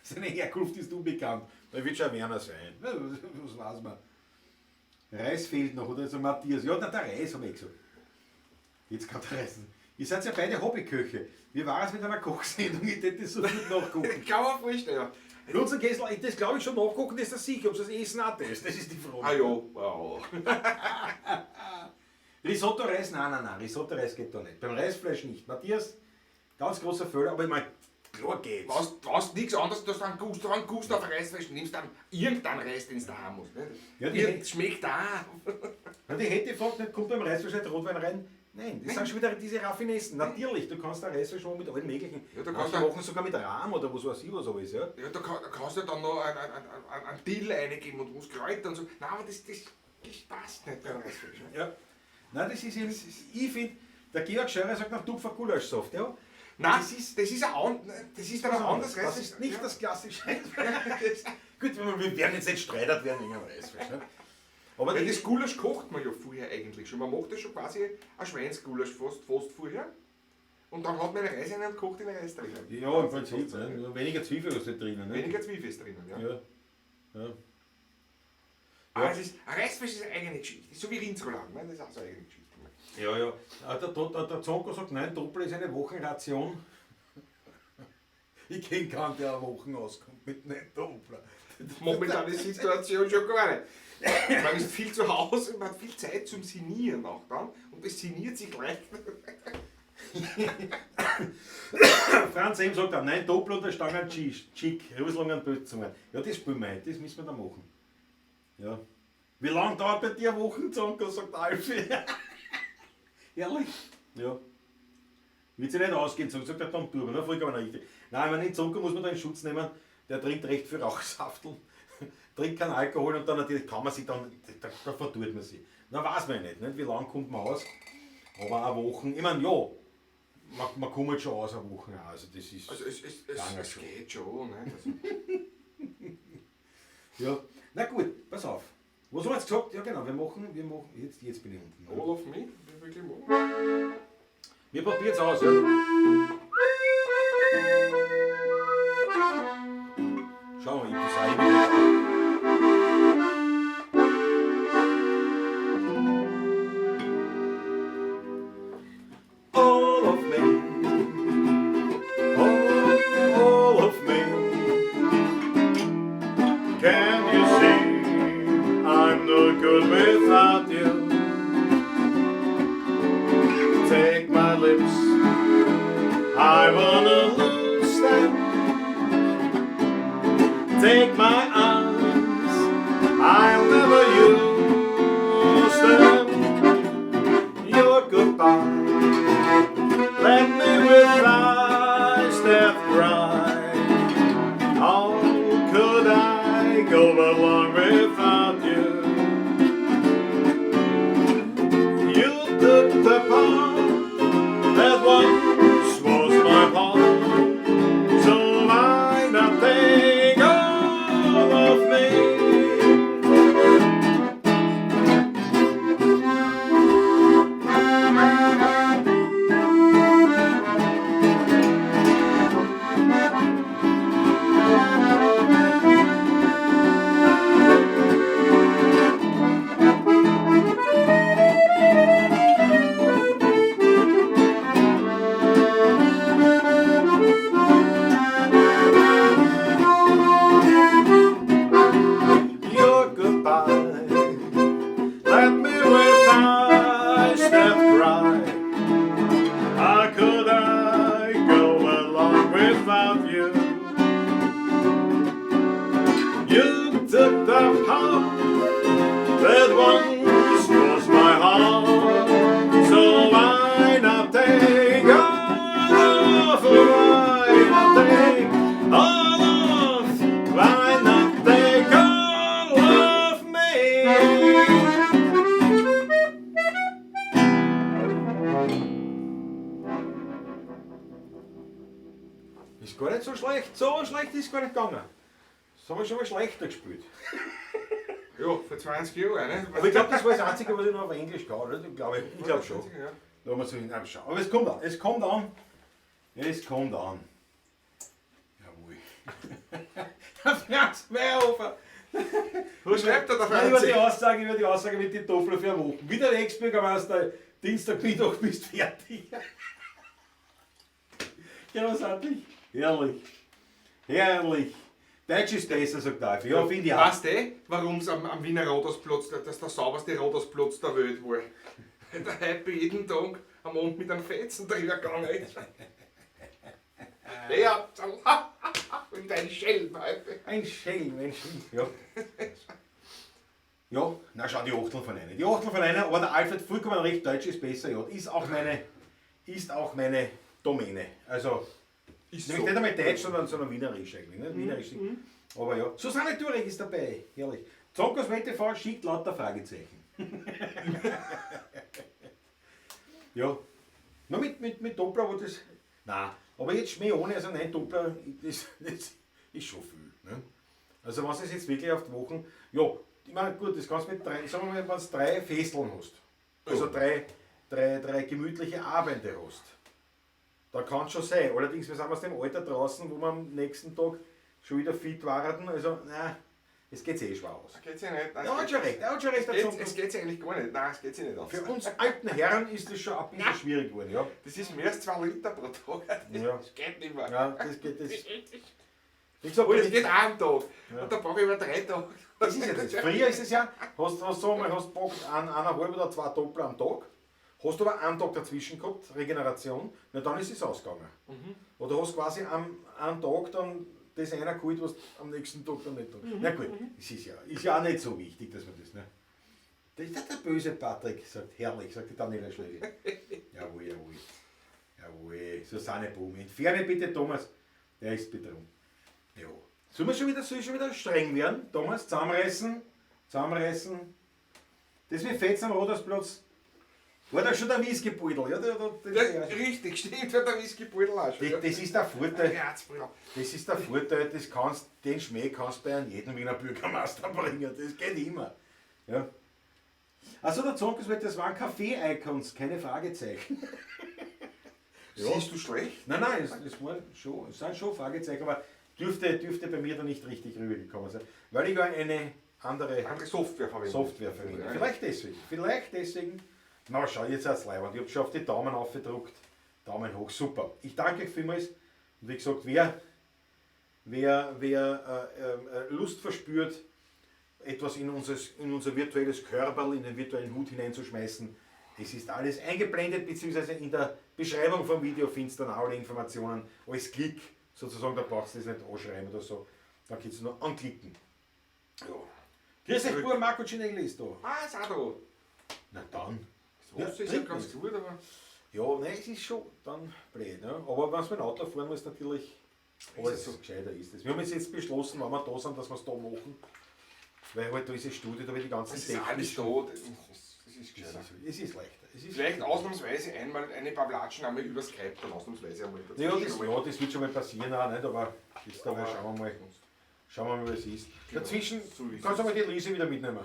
Seine Herkunft ist unbekannt. Da wird schon Werner sein. Was weiß man. Reis fehlt noch, oder? So Matthias. Ja, na, der Reis, habe ich gesagt. Jetzt kann der Reis. Ihr seid ja beide Hobbyköche. Wie war es mit einer Kochsendung? Ich hätte das sofort nachgucken. Kann man vorstellen, ja. Lutzenkessel, das glaube ich schon nachgucken, das ist das sicher, ob es das Essen auch ist. Das ist die Frage. Ah ja, wow. Risotto-Reis, nein, nein, nein, Risotto-Reis geht da nicht. Beim Reisfleisch nicht. Matthias, ganz großer Fehler, aber ich meine, klar geht's. Was nichts anderes, du hast einen Gusto, einen Gusto auf Reisfleisch, nimmst dann irgendeinen Reis, den du daheim musst. Ne? Ja, die Irgend schmeckt auch. Na, die hätte gefragt, nicht, kommt beim Reisfleisch nicht Rotwein rein? Nein, das sind schon wieder diese Raffinessen. Natürlich, du kannst da Reisfleisch machen mit allen möglichen. Ja, du Manche kannst auch- machen sogar mit Rahm oder was weiß ich was alles. Ja? Ja, da kannst du dann noch einen Dill reingeben und was Kräuter und so. Nein, aber das passt nicht beim Reisfleisch. Ne? Ja. Nein, das ist eben, ich finde, der Georg Scheurer sagt noch Tupfer Gulaschsaft, ja? Nein, das ist dann ein anderes Das Reisfleisch. ist nicht ja. das klassische Reisfleisch. Gut, wir werden jetzt nicht streitert werden wegen einem Reisfleisch. Ne? Aber Weil das das Gulasch kocht man ja vorher eigentlich schon. Man macht ja schon quasi ein Schweinsgulasch fast vorher. Und dann hat man einen Reis rein und kocht den Reis drinnen. Ja, im Prinzip. Ne? Weniger Zwiebel ist nicht drinnen. Ne? Weniger Zwiebel ist drinnen, ja. Ja. Ja. Aber es ist, ein Reisfleisch ist eine eigene Geschichte. Ist so wie Rindsrouladen, ne? Das ist auch so eine eigene Geschichte. Ja, ja. Ah, der Zonko sagt, nein, Doppel ist eine Wochenration. Ich kenne keinen, der eine Woche auskommt mit einem Doppler. Momentan ist die Situation schon gar nicht. Man ist viel zu Hause und man hat viel Zeit zum Sinieren auch dann. Und es siniert sich leicht. Franz M. sagt auch, nein, Doppel und der Stangen Chick, Ruslungen, Bötzungen. Ja, das spielen wir heute, das müssen wir da machen. Ja. Wie lange dauert bei dir Wochen, Zonko, sagt Alfie. Ehrlich? Ja. Wird sich nicht ausgehen, sagt der Tom Turbo, ne? Vollkommen richtig. Nein, ich meine, den Zonko muss man da in Schutz nehmen, der trinkt recht viel Rauchsafteln, trinkt keinen Alkohol und dann natürlich kann man sich dann, da vertut man sich. Na, weiß man ja nicht, wie lange kommt man aus, aber auch Wochen, ich meine, ja, man kommt schon aus eine Woche auch, also das ist... Also Lange es schon. geht schon. Ne? Also, Ja, na gut, pass auf. Was haben wir jetzt gesagt? Ja genau, wir machen, jetzt bin ich unten. all of me, wir wirklich machen. Wir probieren es aus, ja. Schauen wir, ich das auch immer. All of me, all of me. Can you see I'm no good without you? Take my lips, I wanna lose them. Take my arms, I'll never use them. Your goodbye left me with eyes that cry. How could I go along without you? You took the part that once was my part, so why not take all of me? Your goodbye left me with eyes that cry. How could I go along without you? You took the part that once was my heart, so why not take all of, why not take all of, why not take all of me? Ist gar nicht so schlecht, so schlecht ist gar nicht gegangen. Das haben wir schon mal schlechter gespielt. Ja, vor 20 Jahren, ne? Aber ich glaube, das war das Einzige, was ich noch auf Englisch kann, oder? Glaub ich ich glaube schon. Ja. Da haben wir so hin, aber es kommt an, es kommt an. Es kommt an. Jawohl. Franz Meyerhofer. Was schreibt er da, Nein, über die Franzi? Aussage, über die Aussage mit den Doppler für Wochen. Wieder der Ex-Bürgermeister, Dienstagmittag bist fertig. Großartig. Herrlich. Herrlich. Deutsch ist besser, sagt der Alfie. Ja, finde ich auch. Weißt du, warum es am Wiener Rathausplatz, das der sauberste Rathausplatz der Welt war? Weil der Hype jeden Tag am Abend mit einem Fetzen drüber gegangen ist. Ja, und ein Schelm heute. Ein Schelm, ein Schelm. Ja. Ja, na schau, die Achteln von einer. Die Achteln von einer, aber der Alfred vollkommen recht, Deutsch ist besser, ja. Ist auch meine Domäne. Also, Ist nämlich so. nicht einmal Deutsch, sondern Wienerisch eigentlich. Ne? Wienerisch. Aber ja, Susanne Turek ist dabei, herrlich. Zonkers Welt TV schickt lauter Fragezeichen. Ja. Nur mit Doppler, wo das. Nein, aber jetzt Schmäh ohne, also nein, Doppler, das ist schon viel. Ne? Also was ist jetzt wirklich auf die Wochen? Ja, ich meine, gut, das kannst du mit drei, sagen wir mal, wenn du 3 Festeln hast, also drei gemütliche Abende hast, da kann es schon sein. Allerdings, wir sind aus dem Alter draußen, wo wir am nächsten Tag schon wieder fit waren, also nein, es geht eh schwer aus. Das geht ja nicht. Nein, Er hat schon recht, er hat schon recht. Es geht ja eigentlich gar nicht. Nein, es geht sich nicht aus. Für uns alten Herren ist das schon ein bisschen schwierig geworden, ja. Das ist mehr als 2 Liter pro Tag. Das Ja. geht nicht mehr. Ja, das geht, das. Wie gesagt, Oh, das geht auch am Tag. Ja. Und da brauche ich immer 3 Tage. Das ist ja das. Früher ist es ja, hast du mal, hast Bock an eineinhalb oder 2 Doppler am Tag, hast aber einen Tag dazwischen gehabt, Regeneration, na dann ist es ausgegangen. Oder hast quasi am einen Tag dann das einer geholt, was am nächsten Tag dann nicht tut. Na gut, es ist ja auch nicht so wichtig, dass man das, ne? Das ist der böse Patrick, sagt herrlich, sagt die Daniela Schlegel. Jawohl, jawohl. Jawohl, Susanne Bohm. Entferne bitte Thomas, der ist betrunken. Ja. Sollen wir schon wieder, soll ich schon wieder streng werden? Thomas, zusammenreißen, zusammenreißen. Das mit Fetz am Rathausplatz. War da schon der Whiskybeutel? Ja, Ja, richtig, stimmt, war der Whiskybeutel auch schon. das ist der Vorteil. Ja, das Das ist der Vorteil, das kannst, den Schmäh kannst du bei einem jeden Wiener Bürgermeister bringen. Das geht immer. Ja. Also der Zonkerswelt, das waren Kaffee-Icons, keine Fragezeichen. Ja. Siehst du schlecht? Nein, nein, es sind schon Fragezeichen, aber dürfte bei mir da nicht richtig rübergekommen sein, weil ich ja eine andere Andere Software verwende. Software verwende. Ja. Vielleicht deswegen. Vielleicht deswegen. Na schau, jetzt hat's leibend. Ich hab schon auf die Daumen aufgedruckt. Daumen hoch, super. Ich danke euch vielmals. Und wie gesagt, wer Lust verspürt, etwas in unser virtuelles Körperl, in den virtuellen Hut hineinzuschmeißen, es ist alles eingeblendet, beziehungsweise in der Beschreibung vom Video findest du dann alle Informationen als Klick, sozusagen, da brauchst du das nicht anschreiben oder so, da kannst du nur anklicken. Ja. Grüß euch, Bub, Marco Cinelli ist da. Ah, ist auch da. Na dann. Das Wasser ist ja trinken ganz ist. gut, aber Ja, nein, es ist schon dann blöd. Ne? Aber wenn du mit dem Auto fahren musst, natürlich Ist alles es so. gescheiter ist das. Wir haben jetzt beschlossen, wenn wir da sind, dass wir es da machen. Weil halt da ist das Studio, da wird die ganzen Es ist alles da, das ist Ja, gescheiter. es ist leichter. Es ist Vielleicht leichter. ausnahmsweise einmal eine paar Platschen einmal über Skype, dann ausnahmsweise einmal. Ja, das wird schon mal passieren, auch nicht, aber das da mal schauen wir mal. Schauen wir mal, was es ist. Genau, Dazwischen so ist kannst du es. mal die Lise wieder mitnehmen.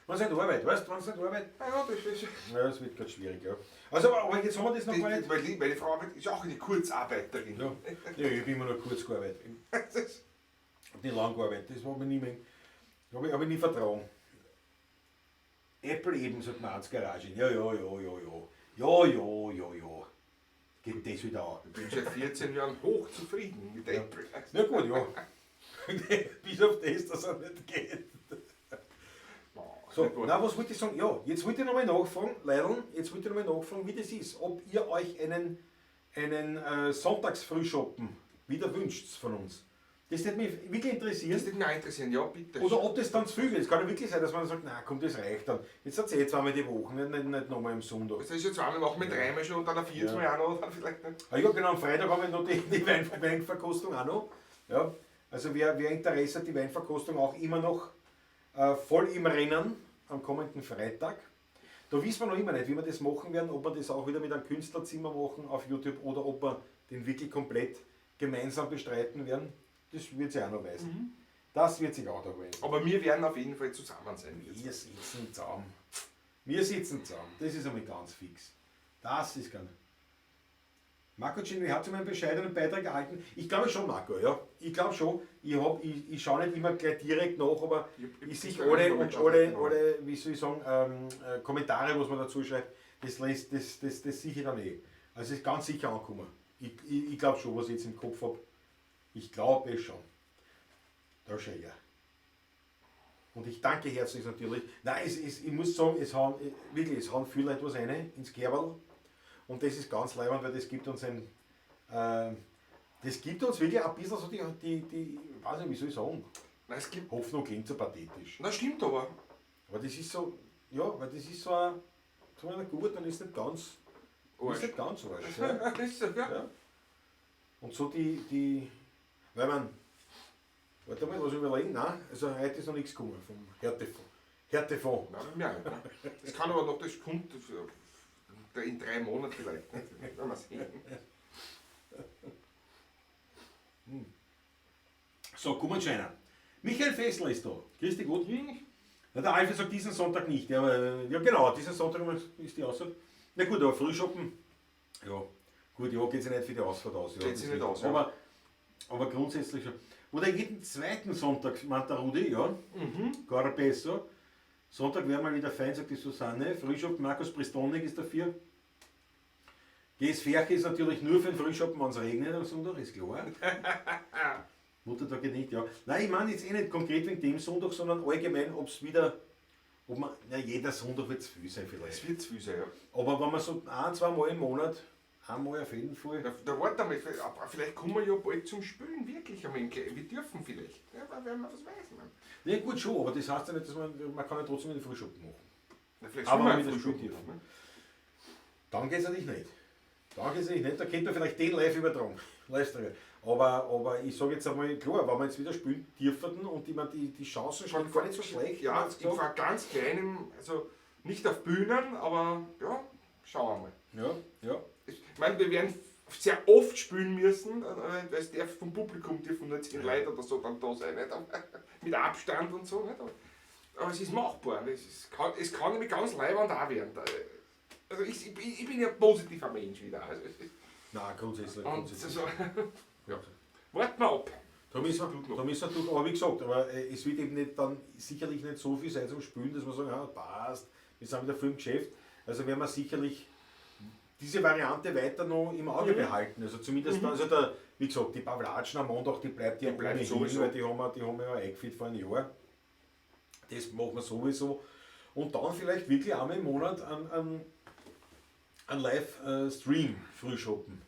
Wenn es nicht arbeitet, weißt du, wenn es nicht arbeitet. Ah ja, das ist. Ja, das wird grad schwierig, ja. Also, aber jetzt haben wir das noch gar nicht. Meine Frau arbeitet, ist auch eine Kurzarbeiterin. Ja, ja, ich hab immer nur kurz gearbeitet. Ich hab nicht lang gearbeitet, das war mir nie mehr. Hab ich nie vertragen. Apple eben, sagt man, ans Garage. Ja, ja, ja, ja, ja. Ja, ja, ja, ja. Geht das wieder an. Ich bin seit 14 Jahren hochzufrieden mit Apple. Na gut, ja. Bis auf das, dass er nicht geht. So, na, was wollte ich sagen? Ja, jetzt wollte ich nochmal nachfragen, Leideln, jetzt wollte ich nochmal nachfragen, wie das ist. Ob ihr euch einen Sonntagsfrühschoppen wieder wünscht von uns. Das würde mich wirklich interessieren. Das würde mich auch interessieren, ja, bitte. Oder ob das dann zu viel wird. Es kann ja wirklich sein, dass man sagt, na komm, das reicht dann. Jetzt hat's eh zweimal die Woche, nicht nochmal am Sonntag. Das ist ja zweimal machen wir dreimal schon und dann ein viertes Mal auch noch, dann vielleicht nicht. Ah, ja, genau, am Freitag haben wir noch die Weinverkostung auch noch. Ja, also wer Interesse hat, die Weinverkostung auch immer noch voll im Rennen am kommenden Freitag. Da wissen wir noch immer nicht, wie wir das machen werden, ob wir das auch wieder mit einem Künstlerzimmer machen auf YouTube oder ob wir den wirklich komplett gemeinsam bestreiten werden. Das wird sich auch noch weisen. Das wird sich auch noch weisen. Aber wir werden auf jeden Fall zusammen sein. Wir sitzen zusammen. Wir sitzen zusammen. Das ist einmal ganz fix. Das ist ganz. Marco Cinvi hat zu meinem bescheidenen Beitrag erhalten. Ich glaube schon, Marco, ja. Ich glaube schon. Ich schaue nicht immer gleich direkt nach, aber ich sehe alle, und alle, wie soll ich sagen, Kommentare, was man dazu schreibt, das lässt, das sicher dann eh. Also es ist ganz sicher angekommen. Ich glaube schon, was ich jetzt im Kopf habe. Ich glaube es schon. Da schau her. Und ich danke herzlich natürlich. Nein, ich muss sagen, es haben viele Leute was rein ins Kerberl. Und das ist ganz leibend, weil das gibt uns das gibt uns wirklich ein bisschen so die, weiß nicht, wie soll ich sagen? Nein, es gibt Hoffnung klingt so pathetisch. Na, stimmt aber. Aber das ist so, ja, weil das ist so ein, so einer gut, dann ist nicht ganz Arsch. Ist nicht ganz Arsch. Ja. Das ist, ja. Ja. Und so die, weil man, warte mal, lass mich überlegen, nein, also heute ist noch nichts gekommen vom Härtefonds. Nein, mir nicht, ne? Das kann aber noch, das kommt in 3 Monaten vielleicht. Ne? Werden wir sehen. So, kommen schon einer. Michael Fessler ist da. Grüß dich gut. Ja, der Alfred sagt diesen Sonntag nicht. Ja, aber, ja genau, diesen Sonntag ist die Ausfahrt. Na gut, aber Frühschoppen, ja, gut, ja, geht sich nicht für die Ausfahrt aus. Ja, geht sich nicht aus, ja. Aber grundsätzlich schon. Oder jeden zweiten Sonntag, meint der Rudi, ja. Mhm. Gar besser. Sonntag wäre mal wieder fein, sagt die Susanne. Frühschoppen, Markus Pristonik ist dafür. GS Ferche ist natürlich nur für den Frühschoppen, wenn es regnet am Sonntag, ist klar. Muttertag geht nicht, ja. Nein, ich meine jetzt eh nicht konkret wegen dem Sonntag, sondern allgemein, ob es wieder, ob man, na, jeder Sonntag wird zu viel sein vielleicht. Es wird zu viel sein, ja. Aber wenn man so ein, zwei Mal im Monat, einmal auf jeden Fall. Da warte mal, vielleicht kommen wir ja bald zum Spülen wirklich einmal. Wir dürfen vielleicht. Ja, weil man was weiß. Man. Ja, gut schon, aber das heißt ja nicht, dass man kann ja trotzdem den Frühschoppen machen. Na, vielleicht aber man mit dem Frühschoppen dürfen. Ne? Dann geht es natürlich nicht. Dann geht es natürlich nicht. Da könnte man vielleicht den live übertragen. Livestream. Aber ich sage jetzt einmal, klar, wenn wir jetzt wieder spielen dürften und die Chancen schon gar nicht so schlecht. Ja, in ganz kleinem, also nicht auf Bühnen, aber ja, schauen wir mal. Ja, ja. Ich meine, wir werden sehr oft spielen müssen, weil es darf vom Publikum dürfen nur 10 Leute oder so dann da sein, nicht? Mit Abstand und so. Nicht? Aber es ist machbar. Es kann nämlich ganz leibend auch werden. Also ich bin ja positiver Mensch wieder. Also nein, grundsätzlich. Und also, ja. Warten wir ab. Da müssen wir durch, aber wie gesagt, aber es wird eben nicht dann sicherlich nicht so viel sein zum Spülen, dass wir sagen, ja, passt, wir sind wieder voll im Geschäft. Also werden wir sicherlich diese Variante weiter noch im Auge behalten. Also zumindest, also der, wie gesagt, die Pavlatschen am Montag, die bleibt ja ohnehin, sowieso. Weil die haben wir ja eingeführt vor einem Jahr. Das machen wir sowieso. Und dann vielleicht wirklich einmal im Monat an Live-Stream Frühschoppen.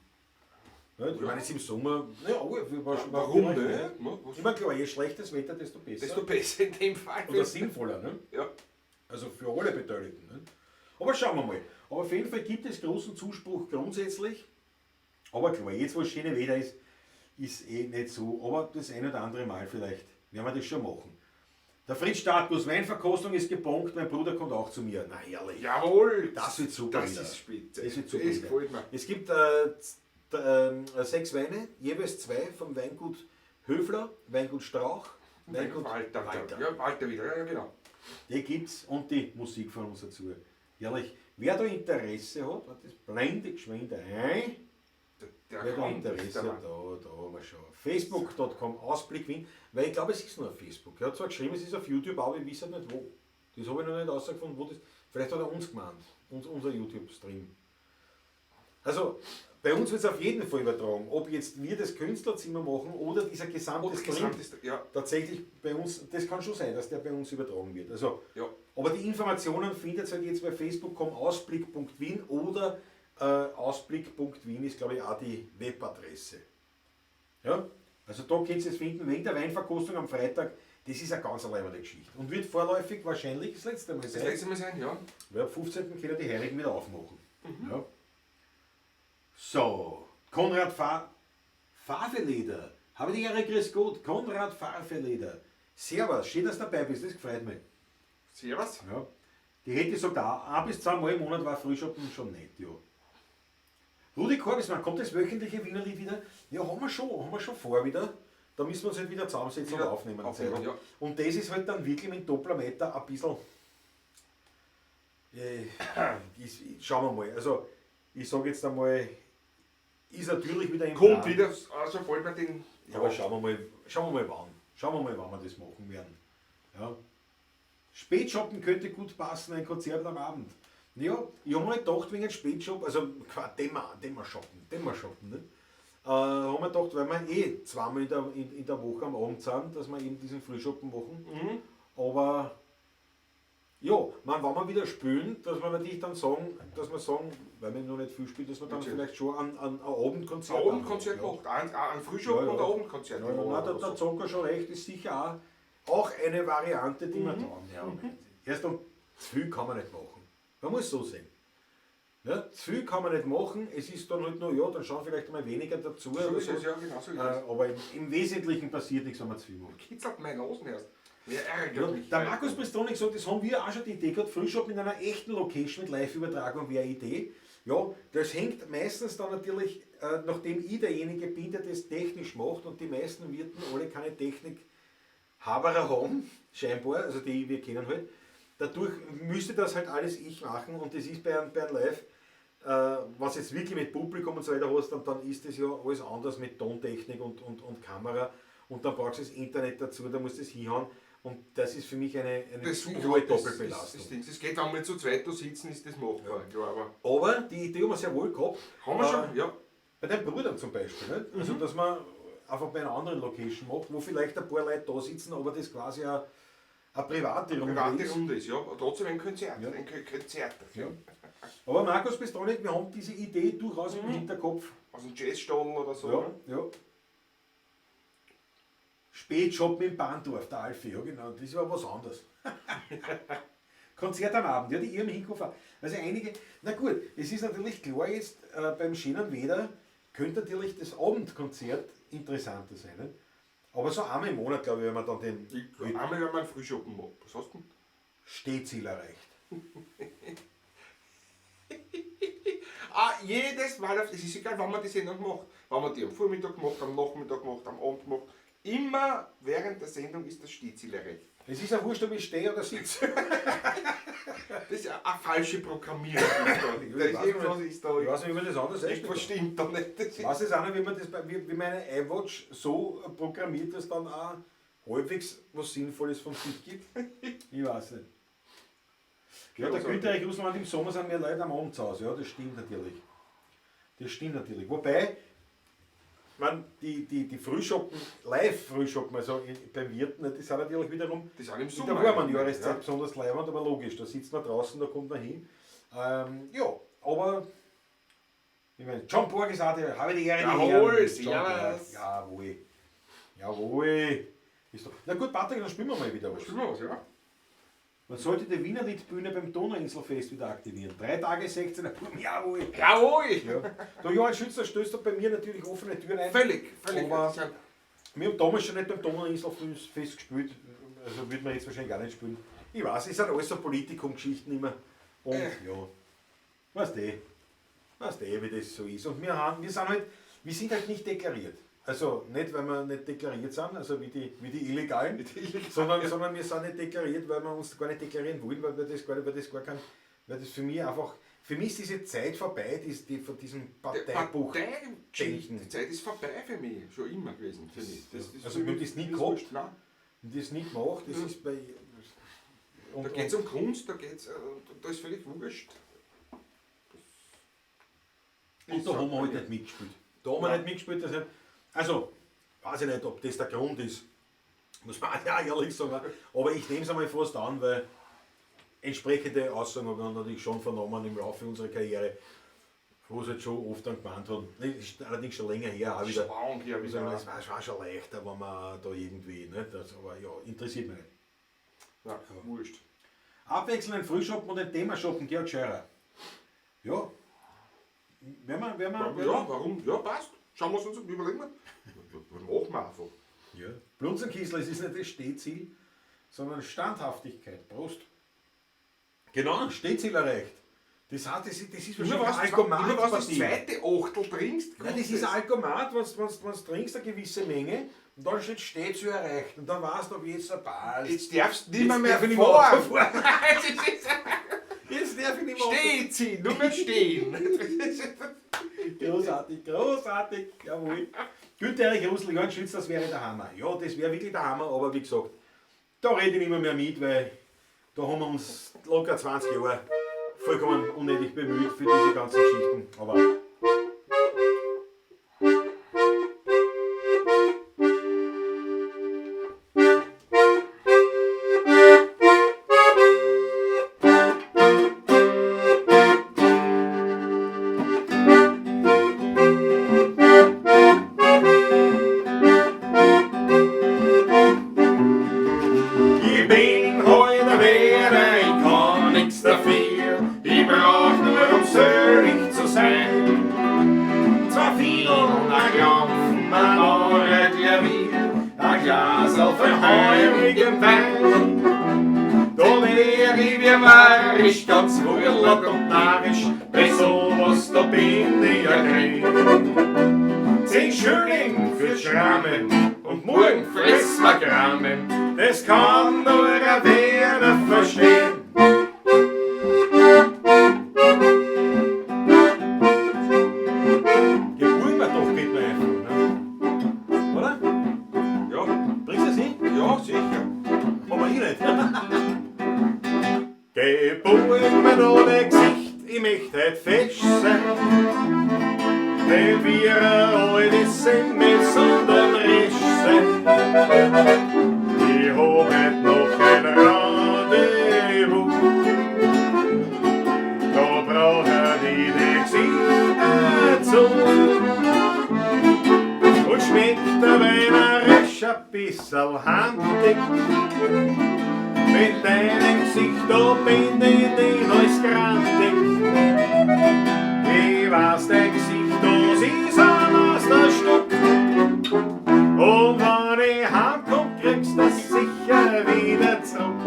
Ja, ich meine, jetzt im Sommer, naja, warum nicht? Immer klar, je schlechtes Wetter, desto besser. Desto besser in dem Fall. Oder sinnvoller, ne? Ja. Also für alle Beteiligten. Ne? Aber schauen wir mal. Aber auf jeden Fall gibt es großen Zuspruch grundsätzlich. Aber klar, jetzt wo es schöne Wetter ist, ist eh nicht so. Aber das ein oder andere Mal vielleicht werden wir das schon machen. Der Fritz Startbus, Weinverkostung ist gebongt, mein Bruder kommt auch zu mir. Na herrlich. Jawohl! Das wird super. Das ist spitze. Das wird super. Das gefällt mir. Es gibt 6 Weine, jeweils 2 vom Weingut Höfler, Weingut Strauch, Weingut Walter. Walter. Ja, Walter wieder, ja genau. Die gibt's und die Musik von uns dazu. Herrlich. Wer da Interesse hat, das blende geschwind ein. Wer da Interesse hat, da haben wir schon. Facebook.com Ausblick Wien, weil ich glaube, es ist nur auf Facebook. Er hat zwar geschrieben, es ist auf YouTube, aber ich weiß halt nicht wo. Das habe ich noch nicht rausgefunden, wo das. Vielleicht hat er uns gemeint, unser YouTube-Stream. Also, bei uns wird es auf jeden Fall übertragen, ob jetzt wir das Künstlerzimmer machen oder dieser gesamte Stream. Ja. Tatsächlich bei uns, das kann schon sein, dass der bei uns übertragen wird. Also, ja. Aber die Informationen findet ihr halt jetzt bei facebook.com ausblick.wien oder ausblick.wien ist, glaube ich, auch die Webadresse. Ja? Also da könnt ihr es finden, wegen der Weinverkostung am Freitag, das ist eine ganz leibende Geschichte. Und wird vorläufig wahrscheinlich das letzte Mal sein. Das letzte Mal sein, ja. Weil ab 15. können die Heurigen wieder aufmachen. Mhm. Ja. So, Konrad Faveleder. Habe die Ehre, grüß Gott. Konrad Faveleder. Servus, schön, dass du dabei bist, das gefreut mich. Servus. Ja. Die hätte gesagt, auch 1 bis 2 Mal im Monat war Frühschoppen schon nett, ja. Rudi Korbismann, kommt das wöchentliche Wienerlied wieder? Ja, haben wir schon vor wieder. Da müssen wir uns halt wieder zusammensetzen und aufnehmen. Ja. Und das ist halt dann wirklich mit Dopplermeter ein bisschen. Schauen wir mal. Also, ich sage jetzt einmal, Ist natürlich wieder im Kommt Plan. wieder, sobald wir den. Aber schauen wir mal, wann. Schauen wir mal, wann wir das machen werden. Ja. Spätshoppen könnte gut passen, ein Konzert am Abend. Ja, ich habe mir gedacht, wegen einem Spätshop, also Dämmer shoppen, ne? Haben wir gedacht, weil wir eh zweimal in der Woche am Abend sind, dass wir eben diesen Frühschoppen machen. Mhm. Aber ja, man, wenn wir wieder spielen, dass wir natürlich dann sagen, dass wir sagen, weil wir noch nicht viel spielen, dass wir dann Natürlich. vielleicht schon ein Abendkonzert Ein Abendkonzert machen. macht, ein Frühschoppen Ja, ja. und ein Abendkonzert. Ja, ja, nein, der Zocker schon recht, ist sicher auch eine Variante, die man da haben. Ja, erst und zu viel kann man nicht machen. Man muss so sehen. Ja, zu viel kann man nicht machen, es ist dann halt nur, ja, dann schauen vielleicht einmal weniger dazu. So oder ist so. es, ja, genau so ist es. Aber im Wesentlichen passiert nichts, wenn man zu viel macht. Kitzelt meine Nasen erst. Wer ärgert Ja, mich? der Markus Pistonik sagt, das haben wir auch schon die Idee gehabt, Frühshop in einer echten Location mit Live-Übertragung wäre eine Idee. Ja, das hängt meistens dann natürlich, nachdem ich derjenige bin, der das technisch macht und die meisten Wirten alle keine Technik-Haberer haben, scheinbar, also die wir kennen halt. Dadurch müsste das halt alles ich machen und das ist bei einem Live, was jetzt wirklich mit Publikum und so weiter hast, dann ist das ja alles anders mit Tontechnik und Kamera und dann brauchst du das Internet dazu, da musst du es hinhauen und das ist für mich eine zu hohe Doppelbelastung. Das geht, wenn wir zu zweit da sitzen, ist das machbar. Ja. Ja, aber Aber die Idee haben wir sehr wohl gehabt. haben wir schon, ja. Bei deinen Brüdern zum Beispiel. Nicht? Also, dass man einfach bei einer anderen Location macht, wo vielleicht ein paar Leute da sitzen, aber das quasi eine private Runde Private ist. Runde ist, ja. Aber trotzdem ein Konzert. Ja. Ein Konzert. Ja. Aber Markus Pistonik, wir haben diese Idee durchaus im Hinterkopf. Aus dem Jazzstadl oder so. Ja, ne? ja. Spätshoppen im Bahndorf, der Alfie, ja genau, das war was anderes. Konzert am Abend, ja, die ihrem Hinterkopf. Also einige, na gut, es ist natürlich klar jetzt, beim schönen Wetter könnte natürlich das Abendkonzert interessanter sein. Ne? Aber so einmal im Monat, glaube ich, wenn man dann den Einmal, wenn man einen Frühschoppen macht. Was hast du denn? Stehziel erreicht. Ah, jedes Mal, es ist egal, wann man die Sendung macht. Wann man die am Vormittag macht, am Nachmittag macht, am Abend macht. Immer während der Sendung ist das Stehziel erreicht. Es ist ja wurscht, ob ich stehe oder sitze. Das ist eine falsche Programmierung. Da ist irgendwas ist da. Ich weiß nicht, wie man das anders Irgendwas einstellt. stimmt da nicht. Das Ich weiß es auch nicht, wie man das bei, wie meine iWatch so programmiert, dass dann auch halbwegs was Sinnvolles von sich gibt. Ich weiß nicht. Ja, der Günther Erich Russland im Sommer sind mehr Leute am Abend zu Hause. Ja, das stimmt natürlich. Das stimmt natürlich. Wobei, man, die Frühschoppen, Live-Frühschoppen, also beim Wirten, das sind natürlich wiederum Die sind im in der Sommer. warmen Jahreszeit Ja. besonders leibend, aber logisch, da sitzt man draußen, da kommt man hin. Ja, aber ich meine, John Borg ist auch der, habe die Ehre, die Jawohl, Herren. John Borg, servus. jawohl. Jawohl. Ist doch, na gut, Patrick, dann spielen wir mal wieder was. Spielen wir was, ja? Man sollte die Wiener Liedbühne beim Donauinselfest wieder aktivieren. 3 Tage, 16 Uhr. Jawohl. Jawohl! Ja. Der Johann Schützer stößt da bei mir natürlich offene Türen ein. Völlig, völlig. Aber wir haben damals schon nicht beim Donauinselfest gespielt. Also würde man jetzt wahrscheinlich gar nicht spielen. Ich weiß, es sind alles so Politikum-Geschichten immer. Und ja, weißt du, wie das so ist. Und wir sind halt nicht deklariert. Also nicht, weil wir nicht deklariert sind, also wie die Illegalen, sondern wir sind nicht deklariert, weil wir uns gar nicht deklarieren wollen, weil wir das gar nicht, weil das gar kein, weil das für mich einfach, für mich ist diese Zeit vorbei, die von diesem Parteibuch. Parteigeschichte, denken. die Zeit ist vorbei für mich, schon immer gewesen. Für mich. Das, das Also, für wir mich haben das nie ist gehabt. wurscht. Nein. Und das nicht gemacht, das ist bei. Und, Da geht es um Kunst, da geht's, da ist völlig wurscht. Und da haben wir halt nicht mitgespielt. Da haben wir nicht mitgespielt. Das heißt, also, weiß ich nicht, ob das der Grund ist. Muss man ja ehrlich sagen. Aber ich nehme es einmal fast an, weil entsprechende Aussagen habe ich natürlich schon vernommen im Laufe unserer Karriere, wo sie halt schon oft dann gemeint haben. Das ist allerdings schon länger her, auch wieder. Lang her Ich sag wieder. mal, Es war schon leichter, wenn man da irgendwie, ne? Das, aber ja, interessiert mich nicht. Ja, wurscht. Abwechselnd ein Frühschoppen und ein Thema-Shoppen, Georg Scheurer. Ja. Wenn man, Ja, warum? Ja, passt. Schauen wir es uns an, überlegen wir. Machen wir einfach. Ja. Blunzenkissel, es ist nicht das Stehziel, sondern Standhaftigkeit. Prost. Genau, Stehziel erreicht. Das heißt, das ist Immer wahrscheinlich was, ein immer was das Alkomat. zweite Achtel trinkst, Nein, das ist ein Alkomat, wenn du trinkst eine gewisse Menge und dann steht Stehziel erreicht und dann weißt du, ob jetzt ein passt. Jetzt darfst du nicht Jetzt mehr, darf ich mehr nicht mehr fahren. Auto fahren. Jetzt Jetzt darf ich nicht mehr Auto Steht sie, nur mehr stehen. Großartig, großartig, jawohl. Günther Erich Russel, Jörn Schütz, das wäre der Hammer. Ja, das wäre wirklich der Hammer, aber wie gesagt, da rede ich nicht mehr mit, weil da haben wir uns locker 20 Jahre vollkommen unnötig bemüht für diese ganzen Geschichten. Aber Ich bin heute Werner, ich kann nix dafür. Ich brauch nur, um selig zu sein. Zwei Fiedeln, ein Klopfen, ein neuer Klavier, ein Glas auf ein heurigen Wein. Da wär ich wie marisch, ganz wurlert und narrisch, bei sowas, da bin ich ja grün. 10 Schilling fürs Schrammen und morgen fress ma Grammen, das kann nur ein Werner verstehen. Gebuhren wir doch, geht mir einfach, ne? Oder? Ja, Bringst du das hin? ja, sicher. Aber ich nicht. Geboren mir noch dein Gesicht, ich möcht heut fest sein. Nicht wie eine alte Semmel, sondern resch sein. Ich hab heut noch ein Rendezvous. Da brauch ich dein Gesicht dazu. Und schmeckt der Wein auch resch ein bisserl handig. Mit deinem Gesicht, da bin ich niemals grantig. Ich weiß, dein Gesicht, das ist ein Meisterstück. Und wenn ich heimkomm, kriegst du das sicher wieder zurück.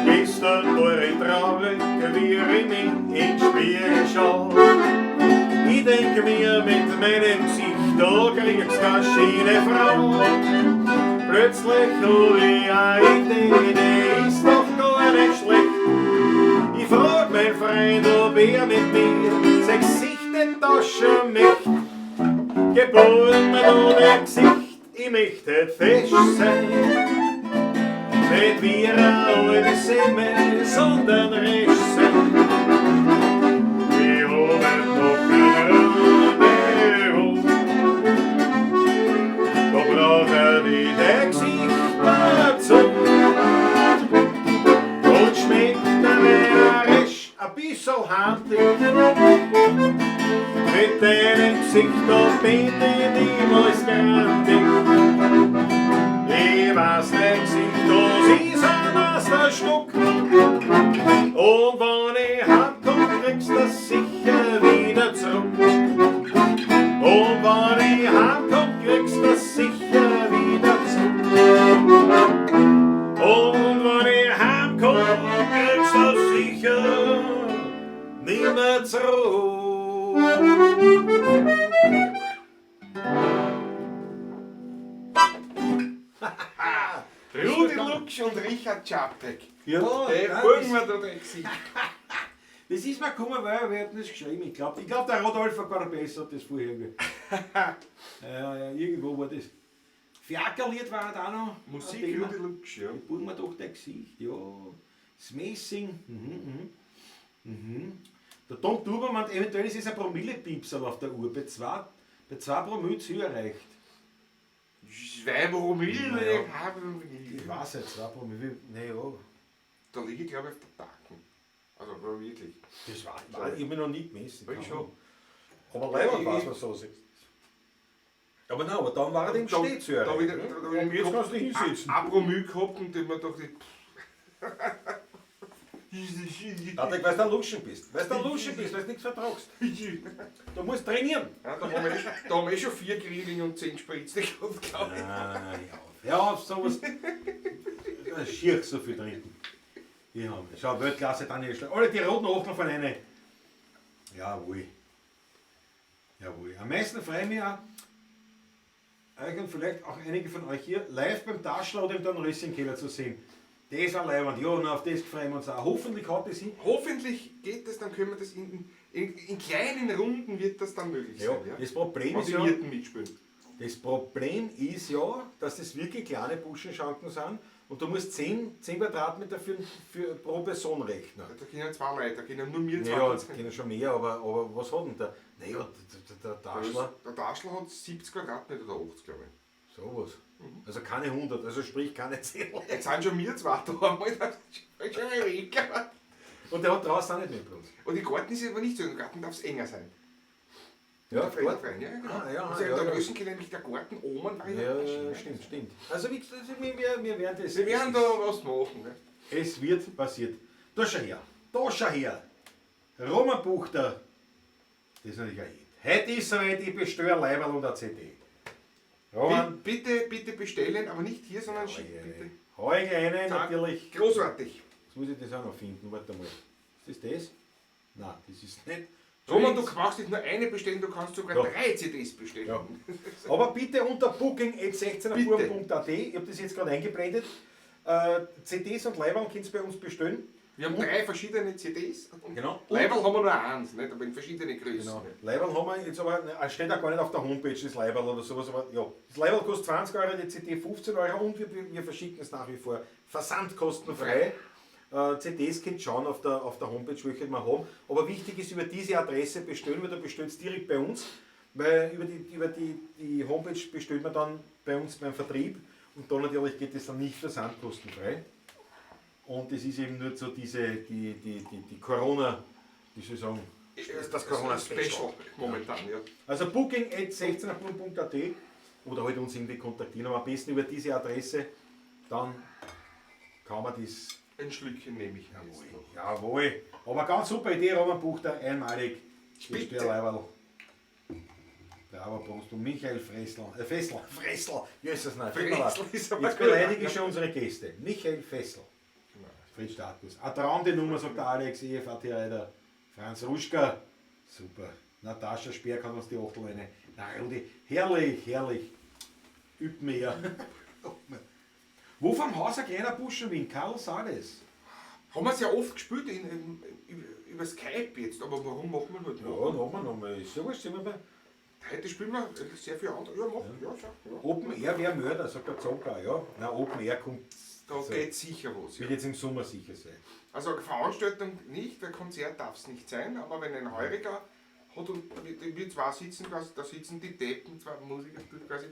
Gestern war ich traurig, wie ich mich in den Spiegel schau. Ich denk mir, mit meinem Gesicht, da kriegst du keine schöne Frau. Plötzlich hab ich eine Idee, die ist doch gar nicht schlecht. Ich frag meinen Freund, ob er mit mir sein Gesicht nicht tauschen möcht. Geboren mir da dein Gesicht, ich möcht heut fest sein. Nicht wie eine alte Semmel, sondern resch sein. Ich hab heut noch ein Rendezvous. Da brauch ich dein Gesicht dazu. Und schmeckt der Wein resch ein bisserl handig. Mit deinem Gesicht, da bin ich niemals grantig. Ich weiß, dein Gesicht, das ist ein Meisterstück. Und wenn ich heimkomm, kriegst du das sicher wieder zurück. Und wenn ich heimkomm, kriegst du das sicher wieder zurück. Und wenn ich heimkomm, kriegst du das sicher nimmer zurück. Rudi Luksch und Richard Czapek. Ja, Der nein, Burgen wir da dein Gesicht. Das ist mir gekommen, weil wir hatten das geschrieben. Ich glaub, der Rodolfo Garbes hat das vorher Ja, ja, irgendwo war das. Fiakerlied war da auch noch. Musik ein Thema. Rudi Luksch, ja. Die Burgen wir doch dein Gesicht, ja. Das Messing. Der Tom Turbo meint, eventuell ist es ein Promille-Piepserl auf der Uhr. Bei 2 Promille zu erreicht. 2 Promille? Naja. Ich weiß nicht, 2 Promille. Naja. Da liege ich, glaub ich, auf der Tacken. Also, aber wirklich. Das war, ich hab mich noch nie gemessen. Ich schon. Aber leider weiß man so. Aber nein, aber dann war er dem Da- Steh zu da erreichen, wieder, ne? da, da Und jetzt kannst du dich hinsetzen. Ein Promille gehabt und immer dachte ich, Patrick, weil du ein Luschen bist. Weil du ein Luschen bist, weil du nichts vertragst. Du musst trainieren. Ja, da haben wir eh schon 4 Grilling und 10 Spritzen gehabt, glaub ich. Ah, ja. Ja, auf sowas. Schier so viel trinken. Die haben wir. Schau, Weltklasse, Daniel Schlag. Alle die roten Achteln von einer. Jawohl. Jawohl. Am meisten freue ich mich auch, euch und vielleicht auch einige von euch hier live beim Taschler oder im Dornröschenkeller zu sehen. Das ist ein Leibwand. Ja, na, auf das freuen wir uns auch. Hoffentlich hat es hin. Hoffentlich geht das, dann können wir das in kleinen Runden wird das dann möglich Ja, sein. Ja? das Problem Wenn ist die ja, Wirten mitspielen. das Problem ist ja, dass das wirklich kleine Buschenschanken sind und du musst 10 Quadratmeter für pro Person rechnen. Da können zwei Leute, da können nur wir zwei. Naja, das können schon mehr, aber was hat denn der? Naja, der Daschler, Der Daschler hat 70 Quadratmeter oder 80, glaube ich. sowas. Also keine 100, also sprich keine 10. Jetzt sind schon wir zwei da, einmal, das ist schon mal weg. Und der hat draußen auch nicht mehr Platz. Und im Garten ist es aber nicht so, im Garten darf es enger sein. Ja, Der Freien, Freien, ja, genau. Ah, ja, also ja, in der ja. Größenkeller nämlich der Garten oben war Ja, ja, ja, stimmt, stimmt. Also wie gesagt, wir werden das. Wir werden da was machen. Ne? Es wird passiert. Da schau her, da schau her. Roman Buchter, das ist natürlich ein Hit. Heute ist soweit, ich bestelle Leiberl und eine CD. Roman, Bitte, bitte bestellen, aber nicht hier, sondern schick bitte. Heuge eine, natürlich. Großartig. Jetzt muss ich das auch noch finden, warte mal. Ist das das? Nein, das ist nicht. Roman, du brauchst nicht nur eine bestellen, du kannst sogar Ja. 3 CDs bestellen. Ja. Aber bitte unter booking@16erbuam.at, ich habe das jetzt gerade eingeblendet. CDs und Leiberl könnt ihr bei uns bestellen. Wir haben 3 verschiedene CDs. Und Genau. Leiberl haben wir nur eins, nicht? Aber in verschiedene Größen. Genau. Nicht? Leiberl haben wir jetzt aber, ne, steht auch gar nicht auf der Homepage, das Leiberl oder sowas, aber ja. Das Leiberl kostet 20 Euro, die CD 15 Euro und wir verschicken es nach wie vor versandkostenfrei. CDs könnt ihr schauen auf der Homepage, welche wir haben. Aber wichtig ist, über diese Adresse bestellen wir, da bestellt es direkt bei uns, weil über die Homepage bestellt man dann bei uns beim Vertrieb und da natürlich geht es dann nicht versandkostenfrei. Und es ist eben nur so diese, die Corona, wie soll ich sagen, ist das Corona-Special. Special momentan, ja. Also booking@16erbuam.at oder halt uns irgendwie kontaktieren, aber am besten über diese Adresse, dann kann man das. Ein Schlückchen nehme ich mir jetzt noch. Jawohl. Aber ganz super Idee, Roman Buchter, einmalig. Spitze. Bravo, Prost. Und Michael Fressl, Fessl, Fressl, Jesus, nein, Fressl ist aber jetzt gut. beleidige ich schon unsere Gäste. Michael Fessl. Genau. Fritz Status. Ein Traum, die Nummer, sagt der Alex, EFAT Reiter. Franz Ruschka, super. Natascha Sperk hat uns die Achtel eine. Na, Rudi, herrlich, herrlich. Übt mehr. Wo vom Haus ein kleiner Buschenwind, Karl Sales. Haben wir es ja oft gespielt über Skype jetzt, aber warum machen wir halt Ja, noch? machen wir nochmal. Ist ja wurscht, sind wir bei. Heute spielen wir sehr viel andere. Ja, machen, ja, ja, ja. Open Air wäre Mörder, sagt der Zonka, ja. Na, Open Air kommt. Da so. geht sicher was. Wird Ja. jetzt im Sommer sicher sein. Also Veranstaltung nicht, weil Konzert darf es nicht sein, aber wenn ein Heuriger hat und wir zwei sitzen, quasi, da sitzen die Deppen, zwei Musiker quasi,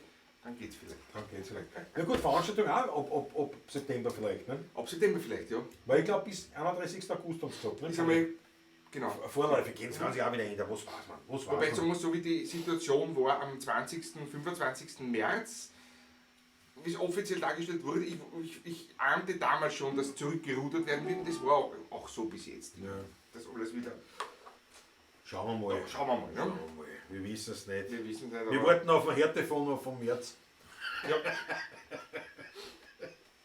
dann geht's vielleicht. Dann geht's vielleicht. Na gut, Veranstaltung auch ab September vielleicht, ne? Ab September vielleicht, ja. Weil ich glaube, bis 31. August haben sie gesagt, ne? Ist einmal, genau. Vorläufig gehen sie ganz Jahr wieder hinter. Was weiß man? Was weiß Wobei, man? sagen wir so, wie die Situation war am 20., 25. März, wie es offiziell dargestellt wurde, ich ahnte damals schon, dass zurückgerudert werden wird. Das war auch so bis jetzt. Ja. Das alles wieder. Schauen wir mal. Ja, schauen wir mal. Ne? Schauen wir mal. Wir wissen es nicht. Wir wissen es nicht. Wir aber- warten auf den Härtefall noch vom März. Ja.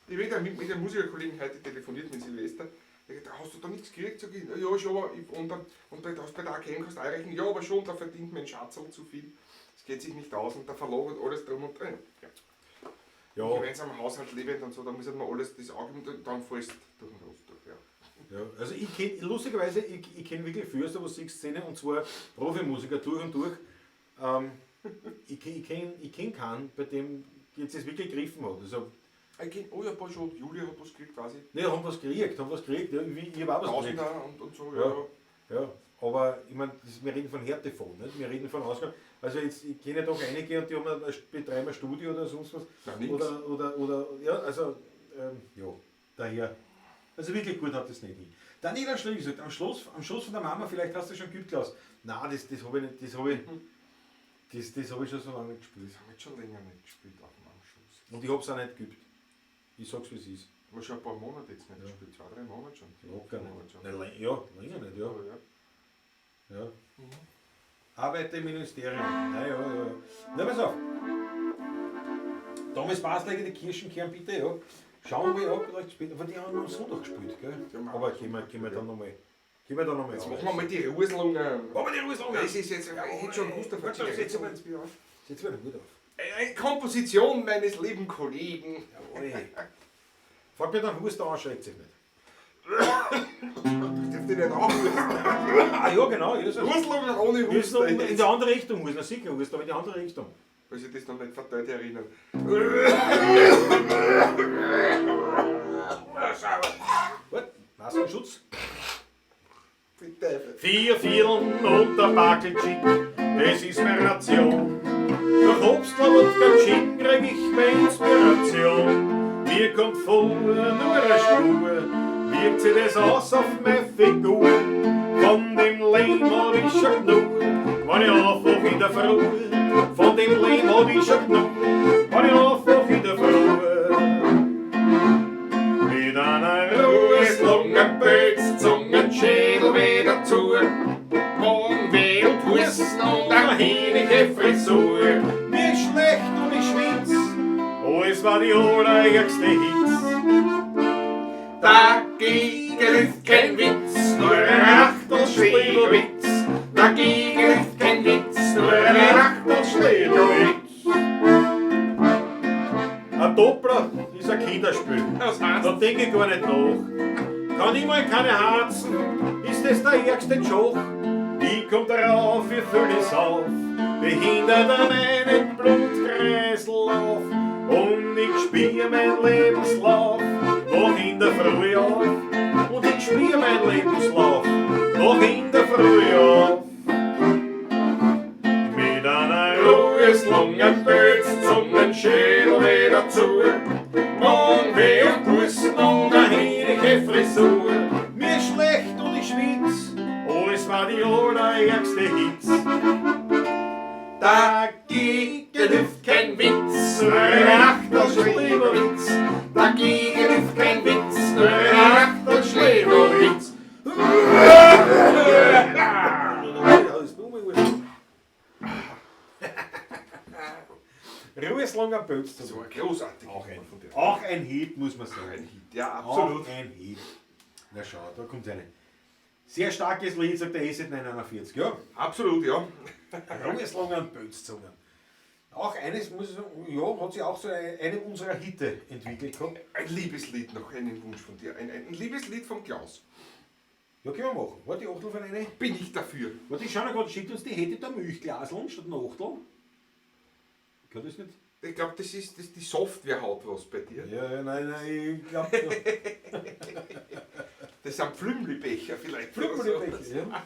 Ich habe mit dem Musikerkollegen heute telefoniert, mit Silvester. Der sagt, hast du da nichts gekriegt? Sag ich, ja, schon, aber ich, und dann, und dann hast du bei der AKM kannst du einreichen. Ja, aber schon, da verdient mein Schatzl zu viel. Es geht sich nicht aus und der Verlag und alles drum und dran. Ja. Ja. Gemeinsam Haushalt lebend und so, da muss halt man alles das Auge und dann fällst du durch den Rost durch. Ja. Ja, also ich kenn, lustigerweise, ich kenn wirklich viele aus der Musikszene und zwar Profimusiker durch und durch. Ich kenn keinen, bei dem jetzt es wirklich gegriffen hat. Also, Ich kenn, oh ja, ein paar schon, Julia hat was gekriegt, weiß ich. ne, haben was gekriegt, ja, ich hab auch was gekriegt. Tausender und so, Ja. ja. Ja, aber ich mein, das, wir reden von Härtefall, nicht? Wir reden von Ausgang. Also jetzt, ich kenne doch einige und die haben ein, betreiben ein Studio oder sonst was. Na, nix. Oder, ja, also, ja, daher. Also wirklich gut hat das nicht hin. Daniela Schlügel sagt, am Schluss von der Mama, vielleicht hast du schon geübt, Klaus. Nein, das habe ich nicht, das habe ich, das hab ich schon so lange nicht gespielt. Das haben wir jetzt schon länger nicht gespielt auf dem Anschluss. Und ich hab's auch nicht geübt. Ich sag's, wie es ist. Wir haben schon ein paar Monate jetzt nicht Ja. gespielt, 2, 3 Monate schon. Locker Monate nicht. schon. Nein, ja, länger nicht, ja. Aber ja. Ja. Arbeiter im Ministerium. Na, ja, ja. Na, pass auf. Thomas Basler, die Kirschenkern bitte, ja. Schauen wir mal, ja, vielleicht später. Aber die haben wir am Sonntag gespielt, gell? Ja, Aber gehen wir dann nochmal. Gehen wir dann nochmal. Jetzt machen wir mal die Ruslungen. Machen wir die Ruslungen. Das ist jetzt, ich hätte schon gewusst, Warte, setz mal jetzt wieder auf. Setz mal den Hut auf. Eine Komposition meines lieben Kollegen. Jawohl. Fällt mir dann Huster an, schreckt sich nicht. Ich darf dich nicht aufhusten. Ah ja, genau. Ja, so. Huslungen ohne Husten Husten. in die andere Richtung, Husten. Na sicher, Husten, aber in die andere Richtung. Weil sich das noch nicht verteilt erinnern. Gut, Maskenschutz. Bitte. 4 Vierteln und der Bakeltschick, das ist meine Ration. Durch Obstler und Gin krieg ich meine Inspiration. Mir kommt vor nur eine Spur, wirkt sich das aus auf meine Figur. Von dem Lehm hab ich schon genug, wenn ich aufwach in der Früh. Von dem Lehm hab ich schon genug, wenn ich aufwach in der Früh. Mit einer Ruheslunge, Bötz, Zunge, Schädel wieder zu. Magenweh und Husten und eine hinige Frisur. Mir ist schlecht und ich schwitz, oh, es war die allerärgste Hitz. Dagegen hilft kein Witz, nur ein Achtelschlägerwitz. Dagegen hilft kein Witz, nur ein Achtelschlägerwitz. Ein Doppler ist ein Kinderspiel, Das heißt, da denk ich gar nicht nach. Kann ich mal keine Harzen, ist das der ärgste Joch. Ich komm darauf, ich füll es auf, behindert an meinen Blutkreislauf. Und ich spiel mein Lebenslauf noch in der Früh auf. Und ich spiel mein Lebenslauf noch in der Früh auf. Mit einer Ruheslunge, Bötz, Zungen, Schädel wieder zu. Magenweh und Husten und eine hinige Frisur. Mir ist schlecht und ich schwitz, oh, es war die allerärgste Hitz. Dagegen hilft kein Witz, nur ein Achtelschlägerwitz. Dagegen hilft kein Witz, nur ein Achtelschlägerwitz. Ruheslanger Bötz. Das war großartig. Auch ein, auch ein Hit, muss man sagen. Ein Hit, ja, absolut. Auch ein Hit. Na schau, da kommt eine. Sehr starkes Lied, sagt der EZ 941. Ja, Absolut, ja. Ruheslanger und Bötzzungen. Auch eines, muss ich sagen, ja, hat sich auch zu einem unserer Hitte entwickelt gehabt. Ein Liebeslied noch, einen Wunsch von dir. Ein Liebeslied vom Klaus. Ja, können wir machen. Warte, die Achtel von eine. Bin ich dafür. Warte, ich schau noch gerade, schickt uns die Hätte da Milchglaseln statt ein Achtel. Kann das nicht? Ich glaube, das ist das, die Software haut was bei dir. Ja, ja, nein, nein, ich glaube. Das sind Pflümlibecher vielleicht. oder so. Flümmerbecher, ja.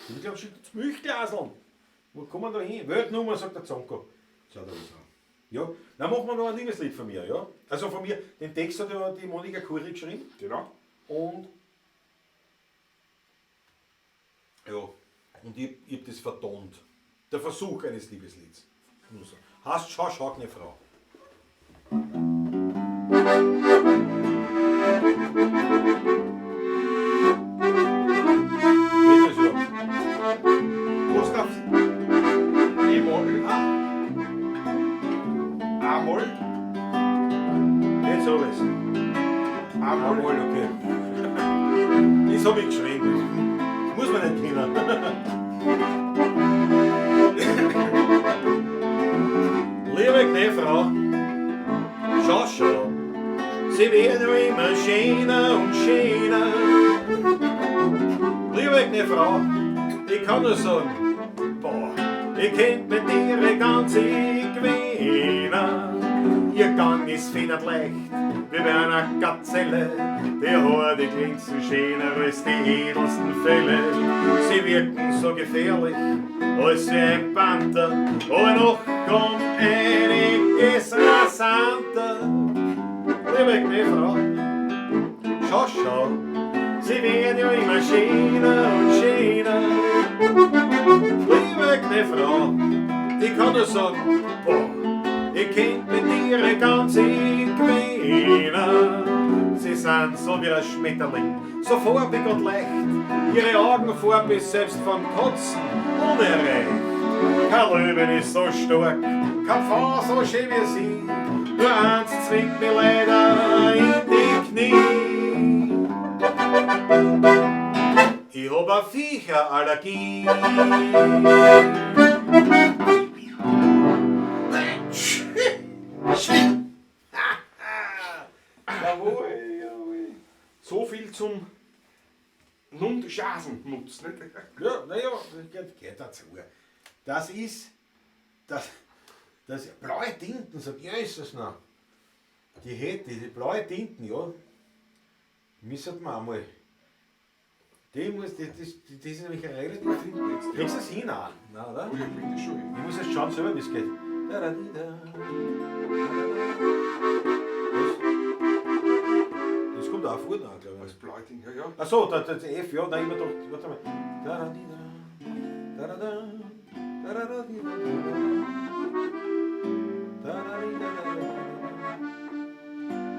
Ich glaube, schickt uns Milchglaseln. Wo kommen wir da hin? Weltnummer, sagt der Zonko. Schau da was an. Ja, dann machen wir noch ein Liebeslied von mir, ja. Also von mir, den Text hat ja die Monika Kuri geschrieben. Genau. Und ja, und ich hab das vertont. Der Versuch eines Liebeslieds. Muss so. Hast schau, schau, keine Frau. Geht das überhaupt? Gustav. E-Moll. A-Moll. Jetzt hab ich's. A-Moll. Jawohl, okay. Das hab ich geschrieben. Das muss man nicht kennen. Liebe Gnäfrau, schau, schau, sie werden immer schöner und schöner. Liebe Gnäfrau, ich kann nur sagen, boah, ich könnt mit dir ganze gewinnen. Ihr Gang ist fein und leicht, wie bei einer Gazelle. Die Haare, die glänzen schöner als die edelsten Felle. Sie wirken so gefährlich, als wie ein Panther. Aber noch kommt einiges rasanter. Liebe Gnäfrau, schau, schau, sie werden ja immer schöner und schöner. Liebe Gnäfrau, ich kann nur sagen, boah, ich könnt mit dir ganz gewinnen. Sie sind so wie ein Schmetterling, so farbig und leicht. Ihre Augenfarbe ist selbst vom Kotzen unerreicht. Kein Löwen ist so stark, kein Pfau so schön wie sie. Nur eins zwingt mich leider in die Knie. Ich hab a Viecherallergie. Jawohl. So viel zum Nund-Schasenmutz, nicht? Ja, naja, das geht dazu. Das ist, das blaue Tinten, sag ich, ja, ist das noch. Die hätte, die blaue Tinten, ja. Müssen wir einmal. Die muss, die, das, das ist nämlich relativ. Kriegst du das hin auch? Nein, oder? Oh, ich bring das schon hin. Ich muss jetzt schauen selber, wie es geht. Da, da, di, da. Was? Das kommt auch vor, glaube ich. Als blaue Tinten, ja, ja. Ach so, das F, ja, nein, ich hab mir gedacht, warte mal. Da, da, di, da. Da, da, da. Da, da, da, di, da, da, da. Da, da, di, da, da, da, da.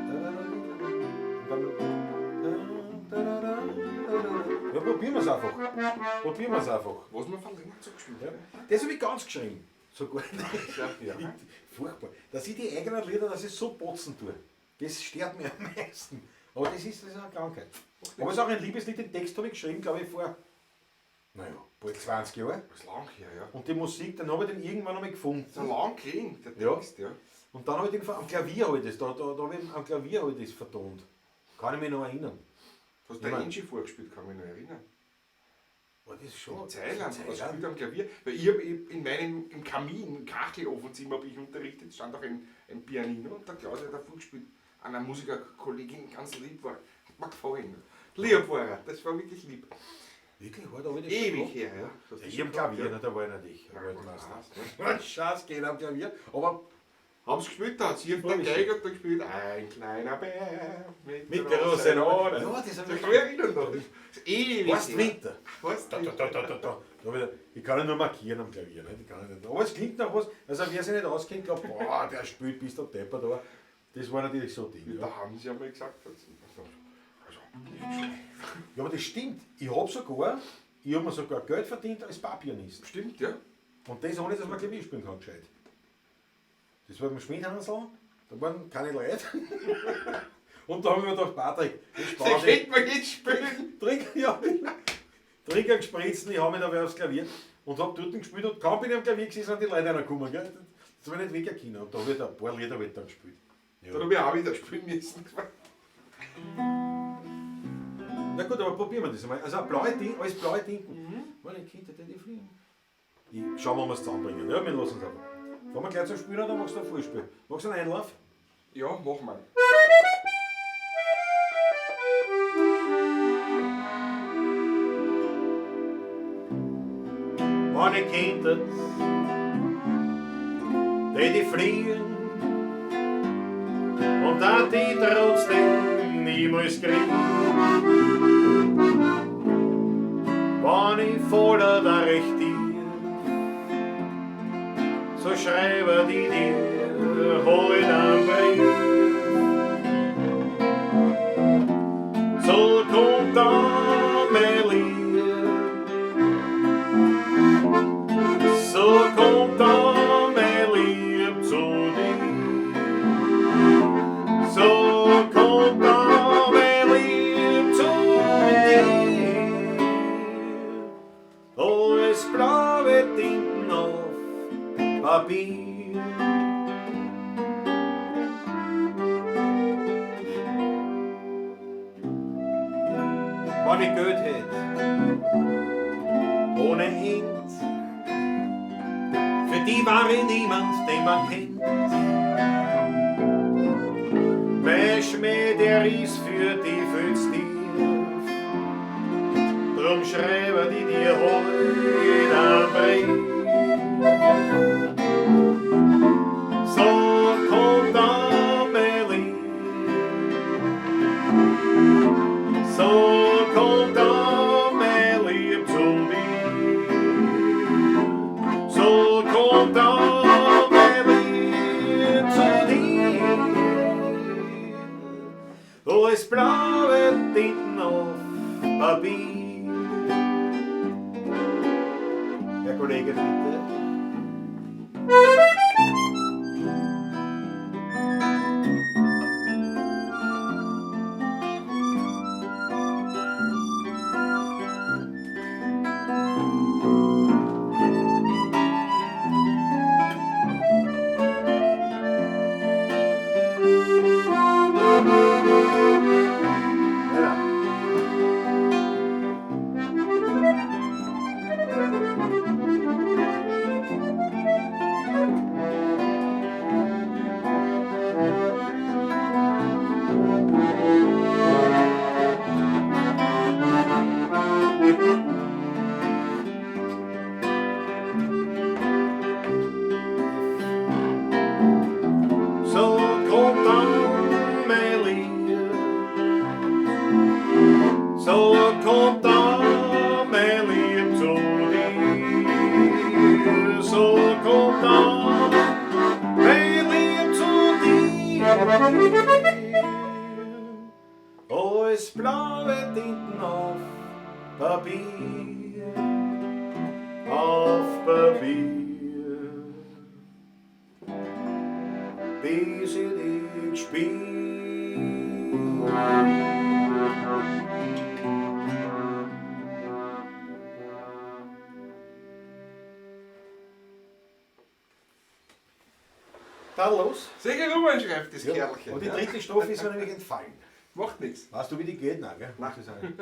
Da, da, da, di, da, da. Und dann da, da, da, da, da, da. Ja, probieren wir's einfach. Probieren wir's einfach. Was man verlängert so gespielt. Ja. Das habe ich ganz geschrieben. So gut. Ja. Furchtbar. Dass ich die eigenen Lieder, dass ich so botzen tue. Das stört mich am meisten. Aber das ist eine Krankheit. Aber es ist auch ein Liebeslied, den Text habe ich geschrieben, glaube ich, vor, naja, bald 20 Jahren. Das ist lang her, ja. Und die Musik, dann habe ich den irgendwann einmal gefunden. Das ist lang gelegen, der Ja. Text, ja. Und dann habe ich den am Klavier habe ich das, da habe ich am Klavier habe ich das vertont. Kann ich mich noch erinnern. Hast du Ja. der Angie vorgespielt, kann mich noch erinnern. War das schon? In Zeiland, Zeiland? was spielt am Klavier. Weil ich hab in meinem im Kamin, im Kachelofenzimmer habe ich unterrichtet, stand auch ein Pianino und der Klaus hat da vorgespielt. Einer Musikerkollegin, ganz lieb war. Hat mir gefallen. Lieb war er, das war wirklich lieb. Wirklich? War da hab ich das schon Ewig gemacht? her, ja. Ja, ich am Klavier, ne, da war ich natürlich Weltmeister. Ja, Schatz, geht am Klavier. Aber Haben sie gespielt da? Sie haben der Freu mich. Geiger da gespielt. Ein kleiner Bär mit, Mit großen Ohren. Ja, Ja, das hab das ich- kann ich erinnern noch. Das ist ewig Warst her. Winter. Weißt Da, du? da, da, da, da, da. Da wieder, ich kann ja nur markieren am Klavier. Nicht? Ich kann ja nicht. Aber es klingt nach was. Also wer sich nicht auskennt, glaubt, boah, der spielt bis der Deppert. Aber das war natürlich so ein Ding. Da Ja. haben sie einmal gesagt. Also, nicht schlecht. Ja, aber das stimmt. Ich hab mir sogar Geld verdient als Barpianist. Stimmt, ja. Und das ohne, dass man Klavier spielen kann, gescheit. Das war beim Schmidhansl, da waren keine Leute. Und da habe ich mir gedacht, Patrick, das Das spart könnte man jetzt spielen. Trink, ja, trink einen gespritzten, ich hau mich da wieder aufs Klavier. Und hab dort gespielt und kaum bin ich am Klavier gesessen, sind die Leute reingekommen. Gell? Das habe ich nicht weg können. Und da habe ich da ein paar Lieder halt dann gespielt. Ja. Dann habe ich auch wieder spielen müssen. Na gut, aber probieren wir das einmal. Also ein blaue Ding, alles blaue Tinten. Meine Kinder, die fliegen. Ich, schauen wir, ob wir es zusammenbringen. Ja, wir lassen es einfach. Fahren wir gleich zum Spielen oder machst du ein Vorspiel? Magst du einen Einlauf? Ja, mach mal. Meine Kinder, die fliehen und da die trotzdem niemals kriegen. Wenn ich voller da recht tief, so schreibe die dir heut einen Brief. So kommt dann mein Lieb, so kommt dann mein Lieb zu dir. So kommt dann mein Lieb zu dir. Alles blaue Tinten auf Papier. Wenn ich Geld hätt, ohne End, für die war ich niemand, den man kennt. Mein Schmäh, der ist für die viel zu tief, drum schreibe ich dir heut einen Brief. So kommt dann mein Lieb, so kommt dann mein Lieb zu dir. So kommt dann mein Lieb zu dir. Alles blaue Tinten auf Papier. Herr Kollege, bitte. Ja. So kommt da mein Lieb zu dir, so kommt da mein Lieb zu dir. Alles blaue Tinten auf Papier, auf Papier. Bis ich dich spür. Da los. Sehr Nummern schreibt das Kerlchen. Und die ja. dritte Strophe ist mir nämlich entfallen. Macht nichts. Weißt du, wie die geht? Nein, gell? Nein. Das ist auch nicht.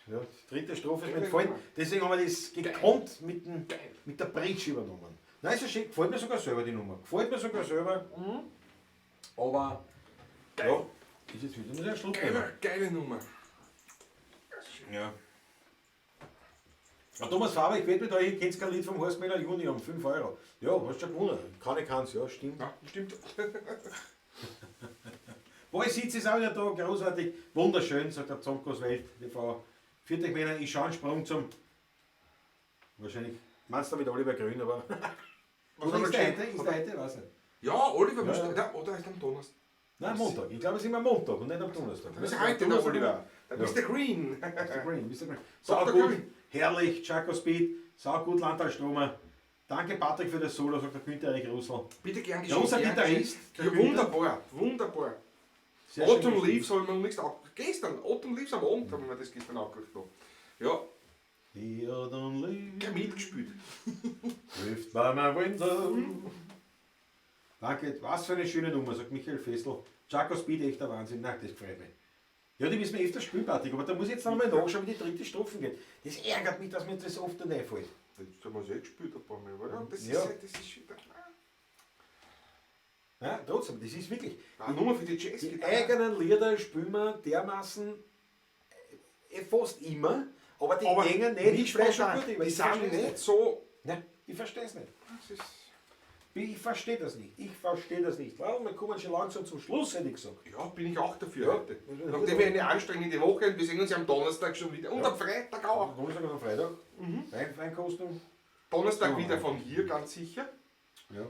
Ja, die dritte Strophe ist mir entfallen. Deswegen haben wir das gekonnt mit, dem, Geil. mit der Bridge übernommen. Nein, ist ja schön. Gefällt mir sogar selber die Nummer. Gefällt mir sogar selber. Aber ja, ist jetzt wieder. Muss ich einen Schluck nehmen. Geile, geile Nummer. Ja. Ja, Thomas Faber, ich wette mit euch, ihr kennt kein Lied vom Horst Miller Junior um 5 Euro. Ja, hast schon gewonnen. Kann ich keins, ja, stimmt. Ja, stimmt. Boy Sitz ist auch wieder da, großartig, wunderschön, sagt der Zonkos Welt TV. Vierte Männer, ich schaue einen Sprung zum. Wahrscheinlich, meinst du mit Oliver Grün, aber. Was Oder haben ist wir der geschrieben? heute? Ist der heute? Weiß nicht. Ja, Oliver Ja, müsste. ja. Nein, oder ist am Donnerstag. Nein, Montag. Ich glaube, es ist immer Montag und nicht am Donnerstag. Das ist heute der Oliver. Der Ja. Mr. Green. Mr. Green, Mr. Green. Sau Dr. gut, Green. herrlich, Chaco Speed, sau gut, Landtalstromer. Danke Patrick für das Solo, sagt der Günther Erich Russell. Bitte gern geschehen. Großer gern Gitarrist, geschehen. der Ja, Günther. wunderbar, wunderbar. Sehr schön Autumn gespielt. Leaves habe ich mir noch nichts auch. Gestern, Autumn Leaves am Abend haben wir das gestern angehört noch. Ja, The autumn leaves gleich mitgespielt. drift by my window. Danke, was für eine schöne Nummer, sagt Michael Fessel. Chaco Speed, echter Wahnsinn. Nein, das freut mich. Ja, die müssen wir öfter spielen, Patrick, aber da muss ich jetzt nochmal nachschauen, wie die dritte Strophe geht. Das ärgert mich, dass mir das oft nicht einfällt. Das haben wir eh gespielt ein paar Mal, oder? Das Ja. ist, das ist wieder. Ja, trotzdem, das ist wirklich. Eine Nummer für die Die Jazzgitarre. eigenen Lieder spielen wir dermaßen fast immer, aber die Aber gängen nicht nicht in Fleisch und spontan. Blut über. Die Ich sind versteh's nicht so. Nein, ich verstehe es nicht. Das ist, Ich verstehe das nicht. Ich verstehe das nicht. Weil wir kommen schon langsam zum Schluss, hätte ich gesagt. ja, bin ich auch dafür Ja. heute. Nachdem wir eine anstrengende Woche haben, wir sehen uns ja am Donnerstag schon wieder. Und am Freitag auch. Donnerstag und am Freitag. Weinverkostung. Donnerstag Ja. wieder von hier, ganz sicher. Ja.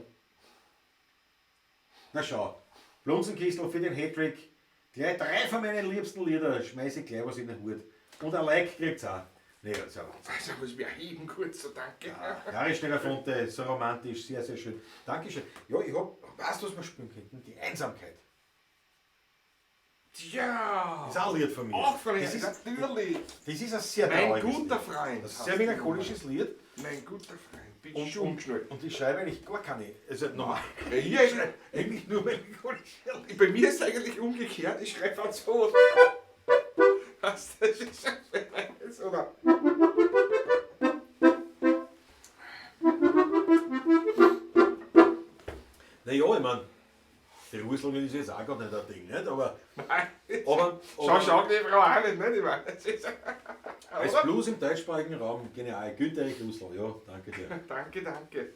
Na schau, Blunzenkistel für den Hattrick. Gleich drei von meinen liebsten Lieder. Schmeiß ich gleich was in den Hut. Und ein Like kriegt's auch. Naja, so. Also muss ich erheben kurz, so danke. Harry Fonte, so romantisch, sehr, sehr schön. Dankeschön. Ja, ich hab, weißt du, was wir spielen könnten? Die Einsamkeit. Tja! Das ist auch ein Lied von mir. Auch von das mir, ist, natürlich. das ist ein sehr Mein trauriges guter Lied. Freund. Das ist ein sehr melancholisches Lied. Mein guter Freund, bin Und, schon und, geschnallt. und ich schreibe eigentlich gar keine. Also normal. Ja, hier Ich schreibe eigentlich nur melancholische Lieder. Bei mir ist es eigentlich umgekehrt, ich schreibe auch so. Was das ist, oder? Naja, ich meine, die Ruslungen ist jetzt auch gar nicht ein Ding, nicht? Aber, Nein. aber, Schau, aber schau die Frau auch nicht, nicht? Ich meine, das ist, als oder? Blues im deutschsprachigen Raum, genial. Günther Erich Russell, ja, danke dir. Danke, danke.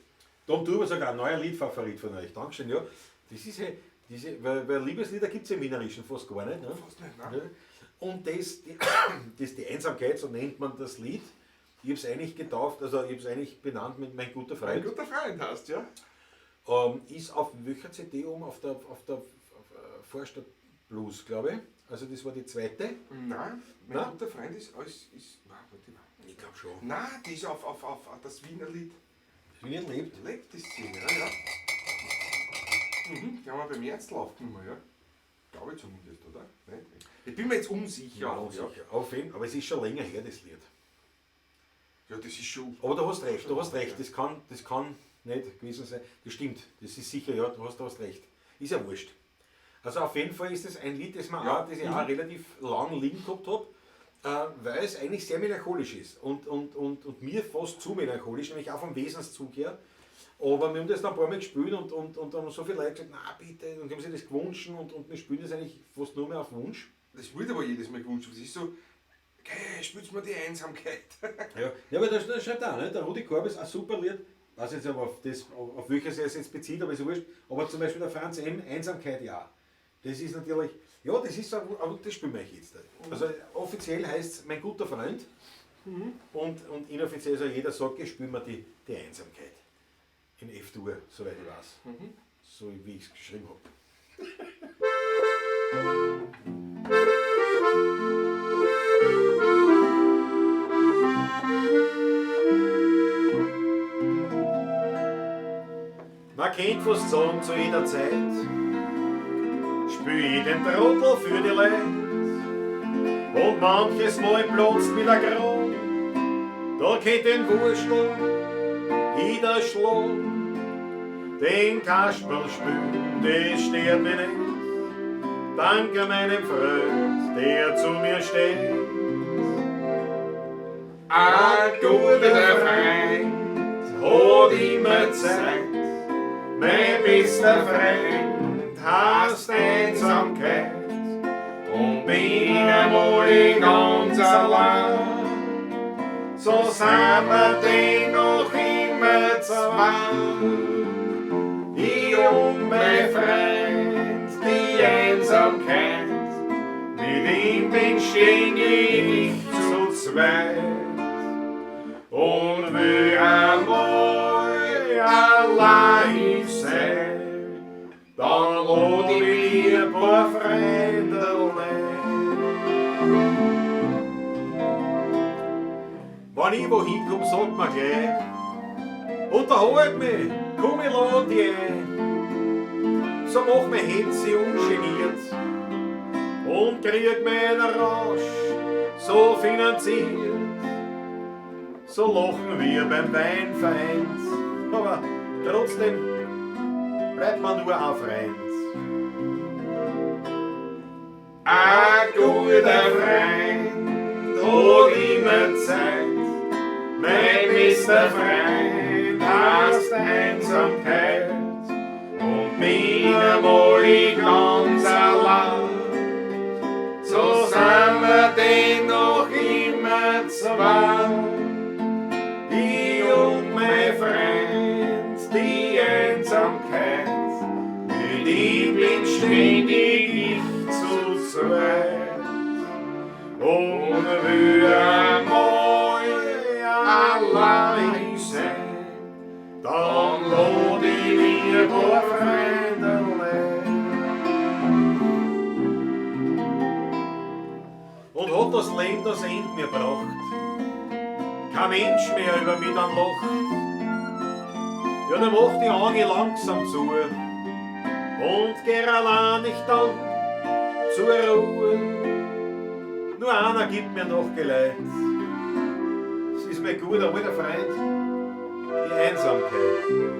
Tom Turbo sogar ein neuer Liedfavorit von euch. Dankeschön, ja. Das ist ja, diese, weil Liebeslieder gibt es im Wienerischen fast gar nicht. Ne? Fast nicht, ne? Ja. Und das, die, das die Einsamkeit, so nennt man das Lied. Ich habe es eigentlich getauft, also ich habe es eigentlich benannt mit mein guter Mein Freund. guter Freund hast, ja? Ist auf welcher CD oben? Auf der, Vorstadt Blues, glaube ich. Also das war die zweite. Nein, mein Nein? guter Freund ist, nein, warte mal. Ich glaube schon. Nein, die ist auf das Wiener Lied. Wiener lebt. Lebt die Szene, ja, ja. Mhm, die haben wir beim Ernstl aufgenommen, ja. Glaube ich zumindest, oder? Nicht? Ich bin mir jetzt unsicher. Ja, auch, ja. sicher. Auf jeden, aber es ist schon länger her, das Lied. Ja, das ist schon. Aber du hast recht, du hast recht. Das kann nicht gewesen sein. Das stimmt, das ist sicher, ja, du hast recht. Ist ja wurscht. Also auf jeden Fall ist das ein Lied, das, man Ja. auch, das ich auch relativ lang liegen gehabt habe, weil es eigentlich sehr melancholisch ist und mir fast zu melancholisch, nämlich auch vom Wesenszug her. Aber wir haben das dann ein paar Mal gespielt und dann haben so viele Leute gesagt, na bitte, und die haben sich das gewünscht und wir spielen das eigentlich fast nur mehr auf Wunsch. Das wird aber jedes Mal gewünscht. Das ist so, okay, spürst mir die Einsamkeit. Ja, ja aber da schreibt er auch, ne? Der Rudi Korb ist ein super Lied. Weiß jetzt aber, auf welches er es jetzt bezieht, aber ist ja wurscht. Aber zum Beispiel der Franz M., Einsamkeit, ja. Das ist natürlich, Ja, das ist so, aber das spielen wir jetzt. Also offiziell heißt es mein guter Freund und inoffiziell soll jeder sagt, ich spielen wir die Einsamkeit. In F-Dur, soweit ich weiß. So wie ich es geschrieben habe. Man kennt fast sagen zu jeder Zeit, spül ich den Trottel für die Leute. Und manches Mal platzt mir der Kron, da geht den Wurstel jeder schlagen. Den Kasperl spülen, das stört mich nicht. Danke meinem Freund, der zu mir steht. Ein guter Freund hat immer Zeit. Mein bester Freund hasst Einsamkeit und bin einmal ganz allein. So sind wir denn noch immer zwei. Ich und mein Freund, die Einsamkeit, mit ihm bin ständig ich zu zweit. Und will einmal allein sein, dann lad ich mir ein paar Freunde ein. Wenn ich wohin komm, sagt man gleich, unterhalt mich, komm, ich lad dich ein. So mach mich Hetze ungeniert und krieg meinen Rausch so finanziert. So lachen wir beim Wein vereint, aber trotzdem bleibt man nur ein Freund. Ein guter Freund hat immer Zeit, mein bester Freund hasst Einsamkeit und bin einmal ganz allein. So sind wir denn noch immer zwei. Ich und mein Freund, die Einsamkeit, mit ihm bin ständig ich zu zweit. Und will einmal allein sein, dann lad ich mir ein paar Freunde ein. Und hat das Leben das End mir gebracht, kein Mensch mehr über mich dann lacht. Ja, dann mach die Augen langsam zu und geh allein nicht dann zur Ruhe. Nur einer gibt mir noch Geleit. Es ist mein guter alter Freund, die Einsamkeit.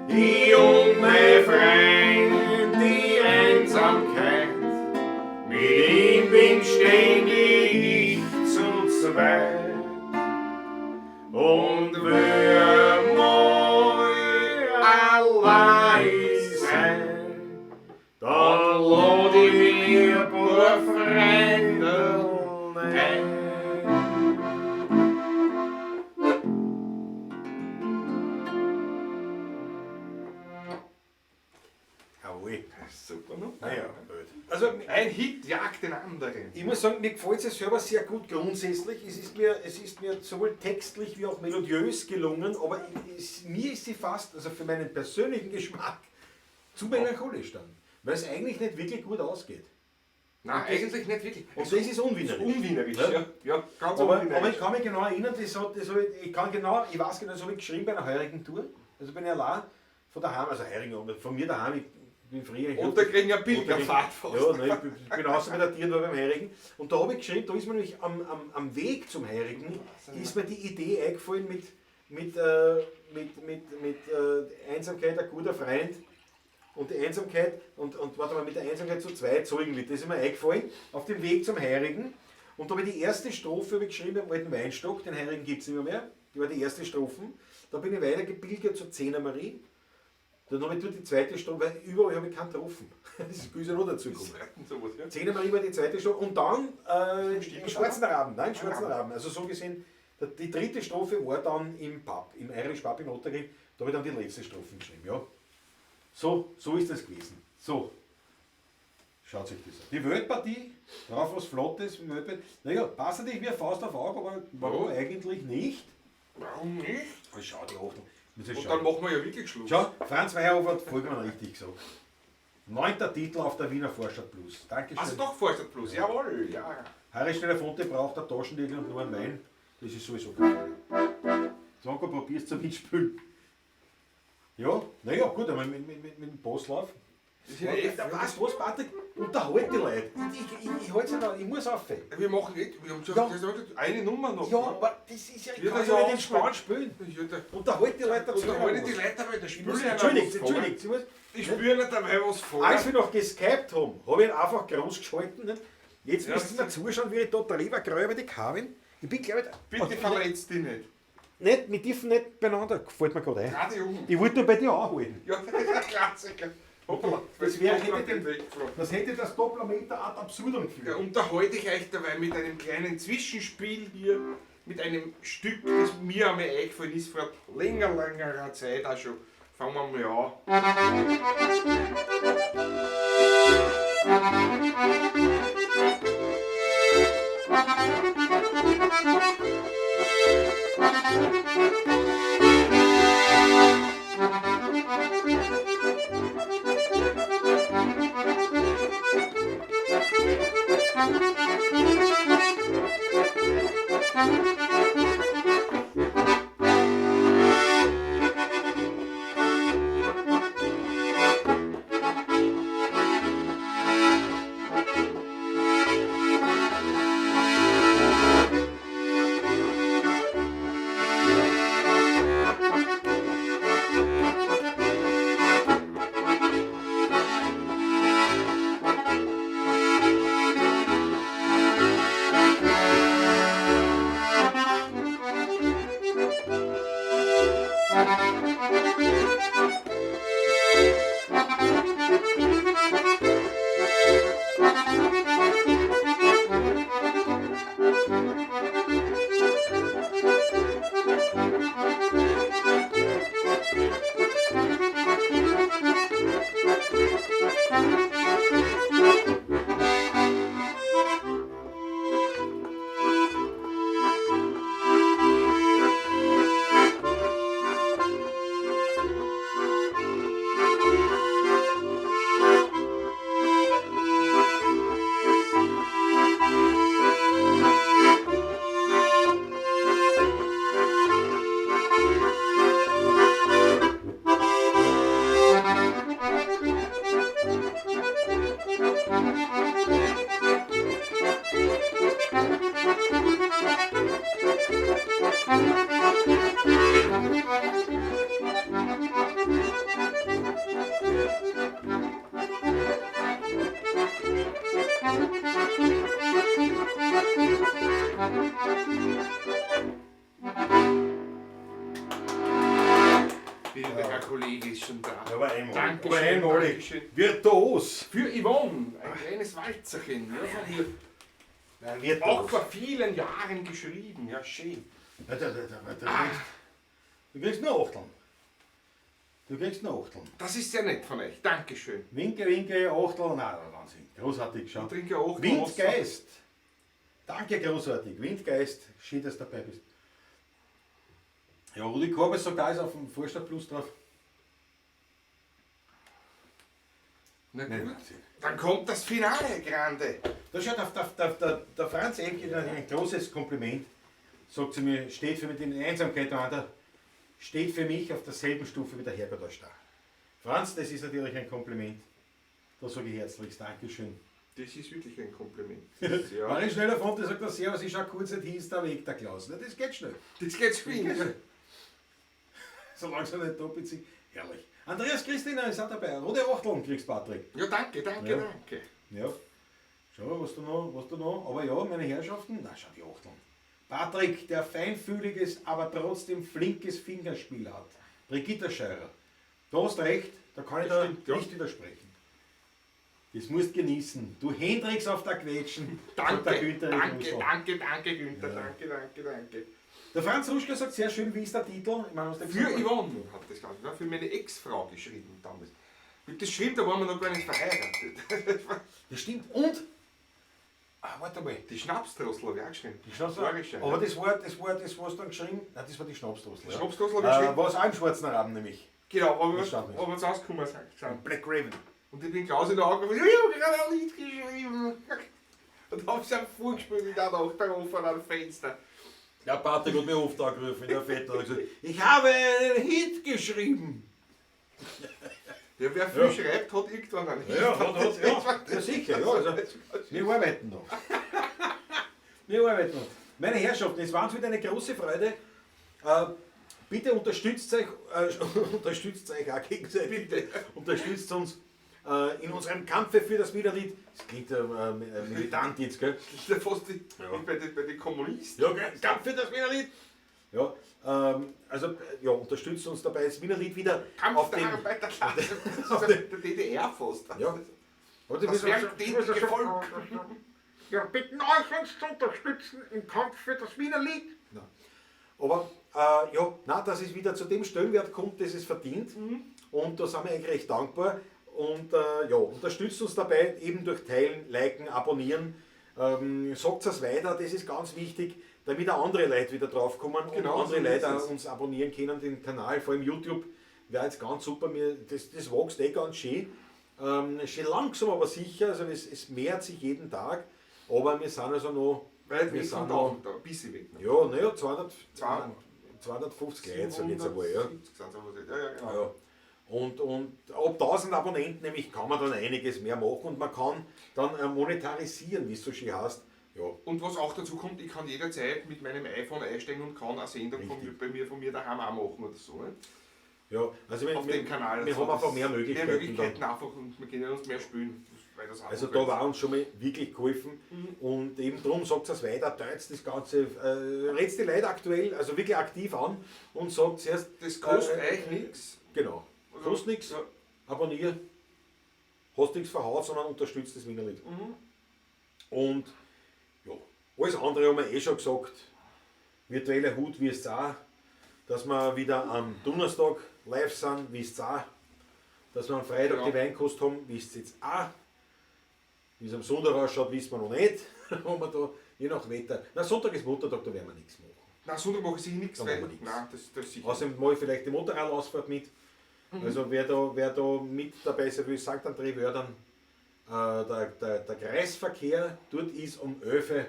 Ich und mein Freund, die Einsamkeit, mit ihm bin ständig ich zu zweit. Und will einmal allein sein, dann lad ich mir ein paar Freunde ein. Jawohl. Super, ne? Naja, gut. Also, Ein Hit jagt den anderen. ich muss sagen, mir gefällt es selber sehr gut grundsätzlich. Es ist mir sowohl textlich wie auch melodiös gelungen, aber mir ist sie fast, also für meinen persönlichen Geschmack, zu melancholisch dann. Weil es eigentlich nicht wirklich gut ausgeht. Nein, eigentlich nicht wirklich. Und das ist unwienerisch. Unwienerisch, Ja. ja. Ja, ganz Aber unwienerisch. ich kann mich genau erinnern, ich weiß genau, das habe ich geschrieben bei einer heurigen Tour. Also bin ich allein von daheim, also heurigen, von mir daheim, ich bin früher. Ich Unterkriegen eine Pilgerfahrt fast. Ja, nein, ich bin außer mit der Tier war beim Heurigen. Und da habe ich geschrieben, da ist mir nämlich am Weg zum Heurigen, ist mir die Idee eingefallen mit Einsamkeit, ein guter Freund. Und die Einsamkeit, und warte mal, mit der Einsamkeit zu zweit, so irgendwie, das ist mir eingefallen, auf dem Weg zum Heurigen. Und da habe ich die erste Strophe hab ich geschrieben beim alten Weinstock, den Heurigen gibt es nicht mehr. Die war die erste Strophe. Dann bin ich weitergepilgert zur Zehner Marie. Dann habe ich dort die zweite Strophe, weil überall habe ich keinen getroffen. Das ist ja noch dazu gekommen. Sowas, ja. Zehner Marie war die zweite Strophe und dann im Schwarzen Raben. Nein, im Schwarzen Raben. Also so gesehen, die dritte Strophe war dann im Pub, im Irish Pub in Ottakring. Da habe ich dann die letzte Strophe geschrieben. Ja. So ist das gewesen. So. Schaut sich das an. Die Weltpartie, drauf was Flottes, die Weltpartie. Naja, passt natürlich wie eine Faust auf Auge, aber warum eigentlich nicht? Warum nicht? Oh, schau die Achtung. Und dann machen wir ja wirklich Schluss. Schau, Franz Mayrhofer hat vollkommen richtig gesagt. 9. Titel auf der Wiener Vorstadt Plus. Dankeschön. Also doch Vorstadt Plus, jawohl. Ja. Harry Schneller-Fonte braucht ein Taschendeckel und nur einen Wein. Das ist sowieso kein Fehler. Sonko, probier's zum Mitspielen. Ja, naja, gut, aber mit dem Postlauf. Ja, weißt du was, Patrick? Unterhalt die Leute. Ich halte es nicht, ich muss aufhören. Wir machen nicht, wir haben schon Ja. eine Nummer noch. Ja, aber das ist ja, ich Wird kann das ja ja nicht den Spann spielen. Ja, Unterhalt die Leute dazu. Unterhalte die Leute dabei, da spülen ja Entschuldigt, Entschuldigt. Die spüren ja dabei was vor. Als wir noch geskypt haben, habe ich ihn einfach groß geschalten. Nicht? Jetzt Ja, müssen wir zuschauen, wie ich da drüber gräube, die Carvin. Ich bin, glaube ich, Bitte verletzt dich nicht. Nicht, wir dürfen nicht beieinander, gefällt mir gerade ein. Gerade um. Ich wollte nur bei dir anhalten. Ja, das ist ein Klassiker. Hoppala, Das wäre- hätte hätte den weggeflogen. Das hätte das Dopplermeter ad absurdum Ja, geführt. unterhalte ich euch dabei mit einem kleinen Zwischenspiel hier, mit einem Stück, das mir einmal eingefallen ist, vor längerer Zeit auch schon. Fangen wir mal an. Bitte, der Herr Kollege ist schon da. Aber einmalig. Dankeschön, Aber einmalig. Dankeschön. Virtuos. Für Yvonne, ein kleines Walzerchen. Ja, von mir. Nein, virtuos. Auch vor vielen Jahren geschrieben. Ja, schön. Ja, du kriegst nur Achteln. Du kriegst nur Achteln. Das ist sehr nett von euch. Dankeschön. Winke, winke, Achteln. Nein, Wahnsinn. Großartig, schau. Ich trinke auch Windgeist. Danke, großartig. Windgeist, schön, dass du dabei bist. Ja, Rudi Korbes sagt, da ist auf dem Vorstadt Plus drauf. Na Nein, gut. Wahnsinn. Dann kommt das Finale, Grande. Da schaut der Franz Emke ein großes Kompliment. Sagt sie mir, steht für mich in Einsamkeit der steht für mich auf derselben Stufe wie der Herbert Star. Franz, das ist natürlich ein Kompliment. Da sage ich herzlichst Dankeschön. Das ist wirklich ein Kompliment. Das ist, ja. Marie Schneller von sagt das Servus, ich schau kurz nicht hin, ist der Weg, der Klaus. Na, das geht schnell. Das geht geschwind. Solange sie nicht doppelt sind. Herrlich. Andreas Christina ist auch dabei. Rote Achteln kriegst Patrick. Ja, danke, danke, Ja. danke. Ja. Schau, was du noch, was du noch. Aber ja, meine Herrschaften, na schau, die Achteln. Patrick, der feinfühliges, aber trotzdem flinkes Fingerspiel hat. Brigitta Scheurer. Du hast recht, da kann ich Das da stimmt, ja. nicht widersprechen. Das musst genießen. Du Hendrix auf der Quetschen. Danke, sagt der Günther danke, Russell. danke, danke, Günther, danke, danke, danke. Der Franz Ruschka sagt sehr schön, wie ist der Titel? Ich meine, hast du Für gesagt? Yvonne hat das Ganze, ne? Für meine Ex-Frau geschrieben damals. Ich hab das geschrieben, da waren wir noch gar nicht verheiratet. Das stimmt. Und? Ah, warte mal. Die Schnapsdrossel habe ich auch geschrieben. Die Schnapsdrossel. War geschrieben, Aber ja. das war, was dann geschrieben. Nein, das war die Schnapsdrossel. Die ja. Schnapsdrossel habe ich geschrieben. Was auch im Schwarzen Raben nämlich. Genau, aber Das stand nicht. wir uns rausgekommen sind. Black Raven. Und ich bin Klaus in der Augen gekommen, ich habe gerade ein Lied geschrieben. Und hab's ihm vorgespielt in der Nacht beim offenen Fenster. Ja, Patrick hat mich oft angerufen in der Fette und hat gesagt, ich habe einen Hit geschrieben. Ja, wer viel schreibt, hat irgendwann einen Hit. Ja, hat, ja. Ja, sicher. Ja, also, wir arbeiten noch. Wir arbeiten noch. Meine Herrschaften, es war uns wieder eine große Freude. Bitte unterstützt euch, unterstützt euch auch gegenseitig. Bitte. Unterstützt uns in unserem Kampfe für das Wienerlied. Das klingt militant jetzt, gell? Das ist ja fast die, wie bei den Kommunisten. Ja, gell? Kampf für das Wienerlied. Ja, also ja, unterstützt uns dabei, das Wienerlied wieder Kampf auf der den. Arbeiterklasse. Das ist ja der DDR fast. Ja. Aber Das ist werktätige Volk. Wir bitten euch, uns zu unterstützen im Kampf für das Wiener Lied. Aber ja, na, dass es wieder zu dem Stellenwert kommt, das es verdient. Und da sind wir eigentlich recht dankbar. Und ja, unterstützt uns dabei eben durch Teilen, Liken, Abonnieren. Sagt es weiter, das ist ganz wichtig, damit auch andere Leute wieder draufkommen Genau, und andere so ist Leute auch es. uns abonnieren können, den Kanal, vor allem YouTube, wäre jetzt ganz super. Mir, das wächst eh ganz schön. Schön langsam, aber sicher, also es mehrt sich jeden Tag. Aber wir sind also noch. Weit wir weg von sind noch, 1000, ein bisschen weg. noch. ja, naja, 200. 250 Leute, sag ich jetzt einmal, ja. 770 sind's aber so. Ja, ja, genau. Ja. Und ab 1000 Abonnenten nämlich kann man dann einiges mehr machen und man kann dann monetarisieren, wie es so schön heißt. Ja, Und was auch dazu kommt, ich kann jederzeit mit meinem iPhone einsteigen und kann eine Sendung Richtig. von mir daheim auch machen oder so. Ne? ja. Also wir, Auf dem Kanal. wir Also haben einfach das- mehr Möglichkeiten. Mehr Möglichkeiten dann. einfach und wir können uns mehr spielen. Weil das Also einfach da ist. war uns schon mal wirklich geholfen und eben darum sagt es weiter, teilt das Ganze, redet die Leute aktuell, also wirklich aktiv an und sagt zuerst... Das kostet euch nichts. Genau, Also, kostet nichts, ja. abonnier, hast nichts verhaut, sondern unterstützt das Wienerlied. Und ja, alles andere haben wir eh schon gesagt. Virtuelle Hut wisst ihr auch, dass wir wieder am Donnerstag live sind, wisst ihr auch. Dass wir am Freitag Genau. die Weinkost haben, wisst ihr jetzt auch. Wie es am Sonntag ausschaut, wissen wir noch nicht. Ob wir da, je nach Wetter. Na, Sonntag ist Muttertag, da werden wir nichts machen. Nein, Sonntag mache ich sicher nichts. Da weil- machen wir nichts. Nein, das ist sicher. Außerdem mache ich vielleicht die Motorradausfahrt mit. Also wer da mit dabei sein will, St. Andrä Wördern, der Kreisverkehr dort ist um 11 Uhr,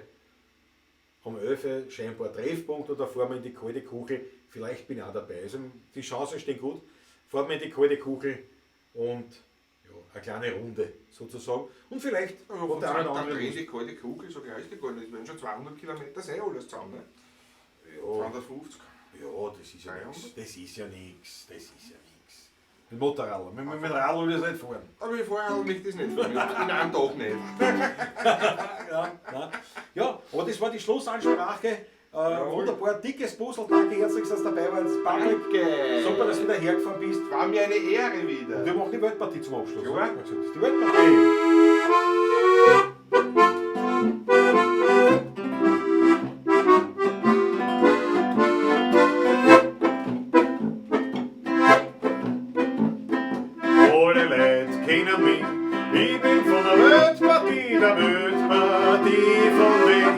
um 11 Uhr scheinbar Treffpunkt oder fahren wir in die kalte Kuchel. Vielleicht bin ich auch dabei. Also die Chancen stehen gut. Fahren wir in die kalte Kuchel und ja, eine kleine Runde sozusagen. Und vielleicht Ja, hat von der eine St. oder andere Andrä Lust. die kalte Kugel, so gleich ist die gar nicht. Das werden schon 200 Kilometer sein, alles zusammen. Ne? Ja, 250. ja, das ist ja 300. nichts. Das ist ja nichts. Das ist ja nichts. Mit Motorrad. Mit dem Radl will ich nicht fahren. Aber ich vorher möchte ich das nicht fahren. In einem Tag nicht. Ja, nein. Ja, aber das war die Schlussansprache. Wunderbar, dickes Puzzle, danke herzlich, dass du dabei warst. Patrick, Danke. super, dass du wieder hergefahren bist. War mir eine Ehre wieder. Und wir machen die Weltpartie zum Abschluss. Ja. oder? Haben wir gesagt. Die Weltpartie. Alle Leute kennen mich, ich bin von der Weltpartie, der Weltpartie von Wien.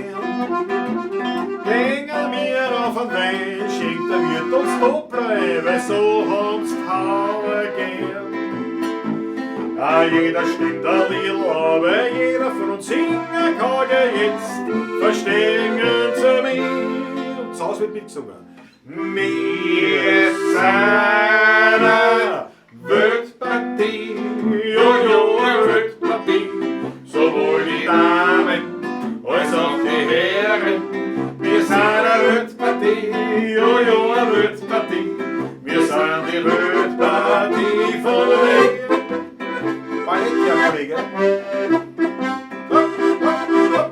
Gängen wir auf den Wein, schenkt der Wirt uns Doppler ein, weil so haben's die Hauer gern. Ah, jeder stimmt ein Liedl, aber jeder von uns singen kann ja jetzt, verstehen sie mich. Und zu Hause wird mitgesungen. Wir sind eine Weltpartie, jo, jo, Weltpartie, sowohl die Damen als auch die Herren. Wir sind eine Weltpartie, jo, jo, eine Weltpartie, wir sind die Weltpartie von Wien. Ballett, Herr Kollege. Hopp, hopp, hopp.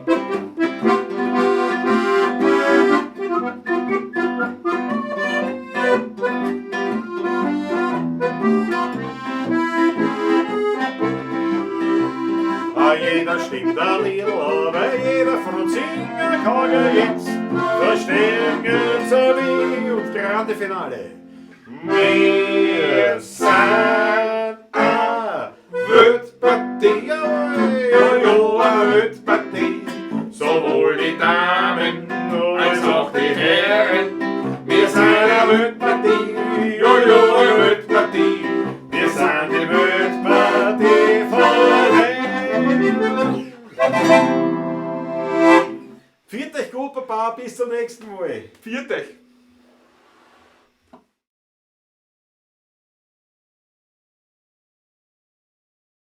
Jeder stimmt ein Liedl, aber jeder von uns singen kann ja jetzt. Verstehen Sie mich und grande Finale. Wir sind eine Weltpartie, ja, ja, ja, eine Weltpartie. Sowohl die Damen als auch die Herren. Wir sind eine Weltpartie, ja, ja, eine Weltpartie. Wir sind die Weltpartie von der Welt. Viert euch gut, Papa, bis zum nächsten Mal. Viert euch!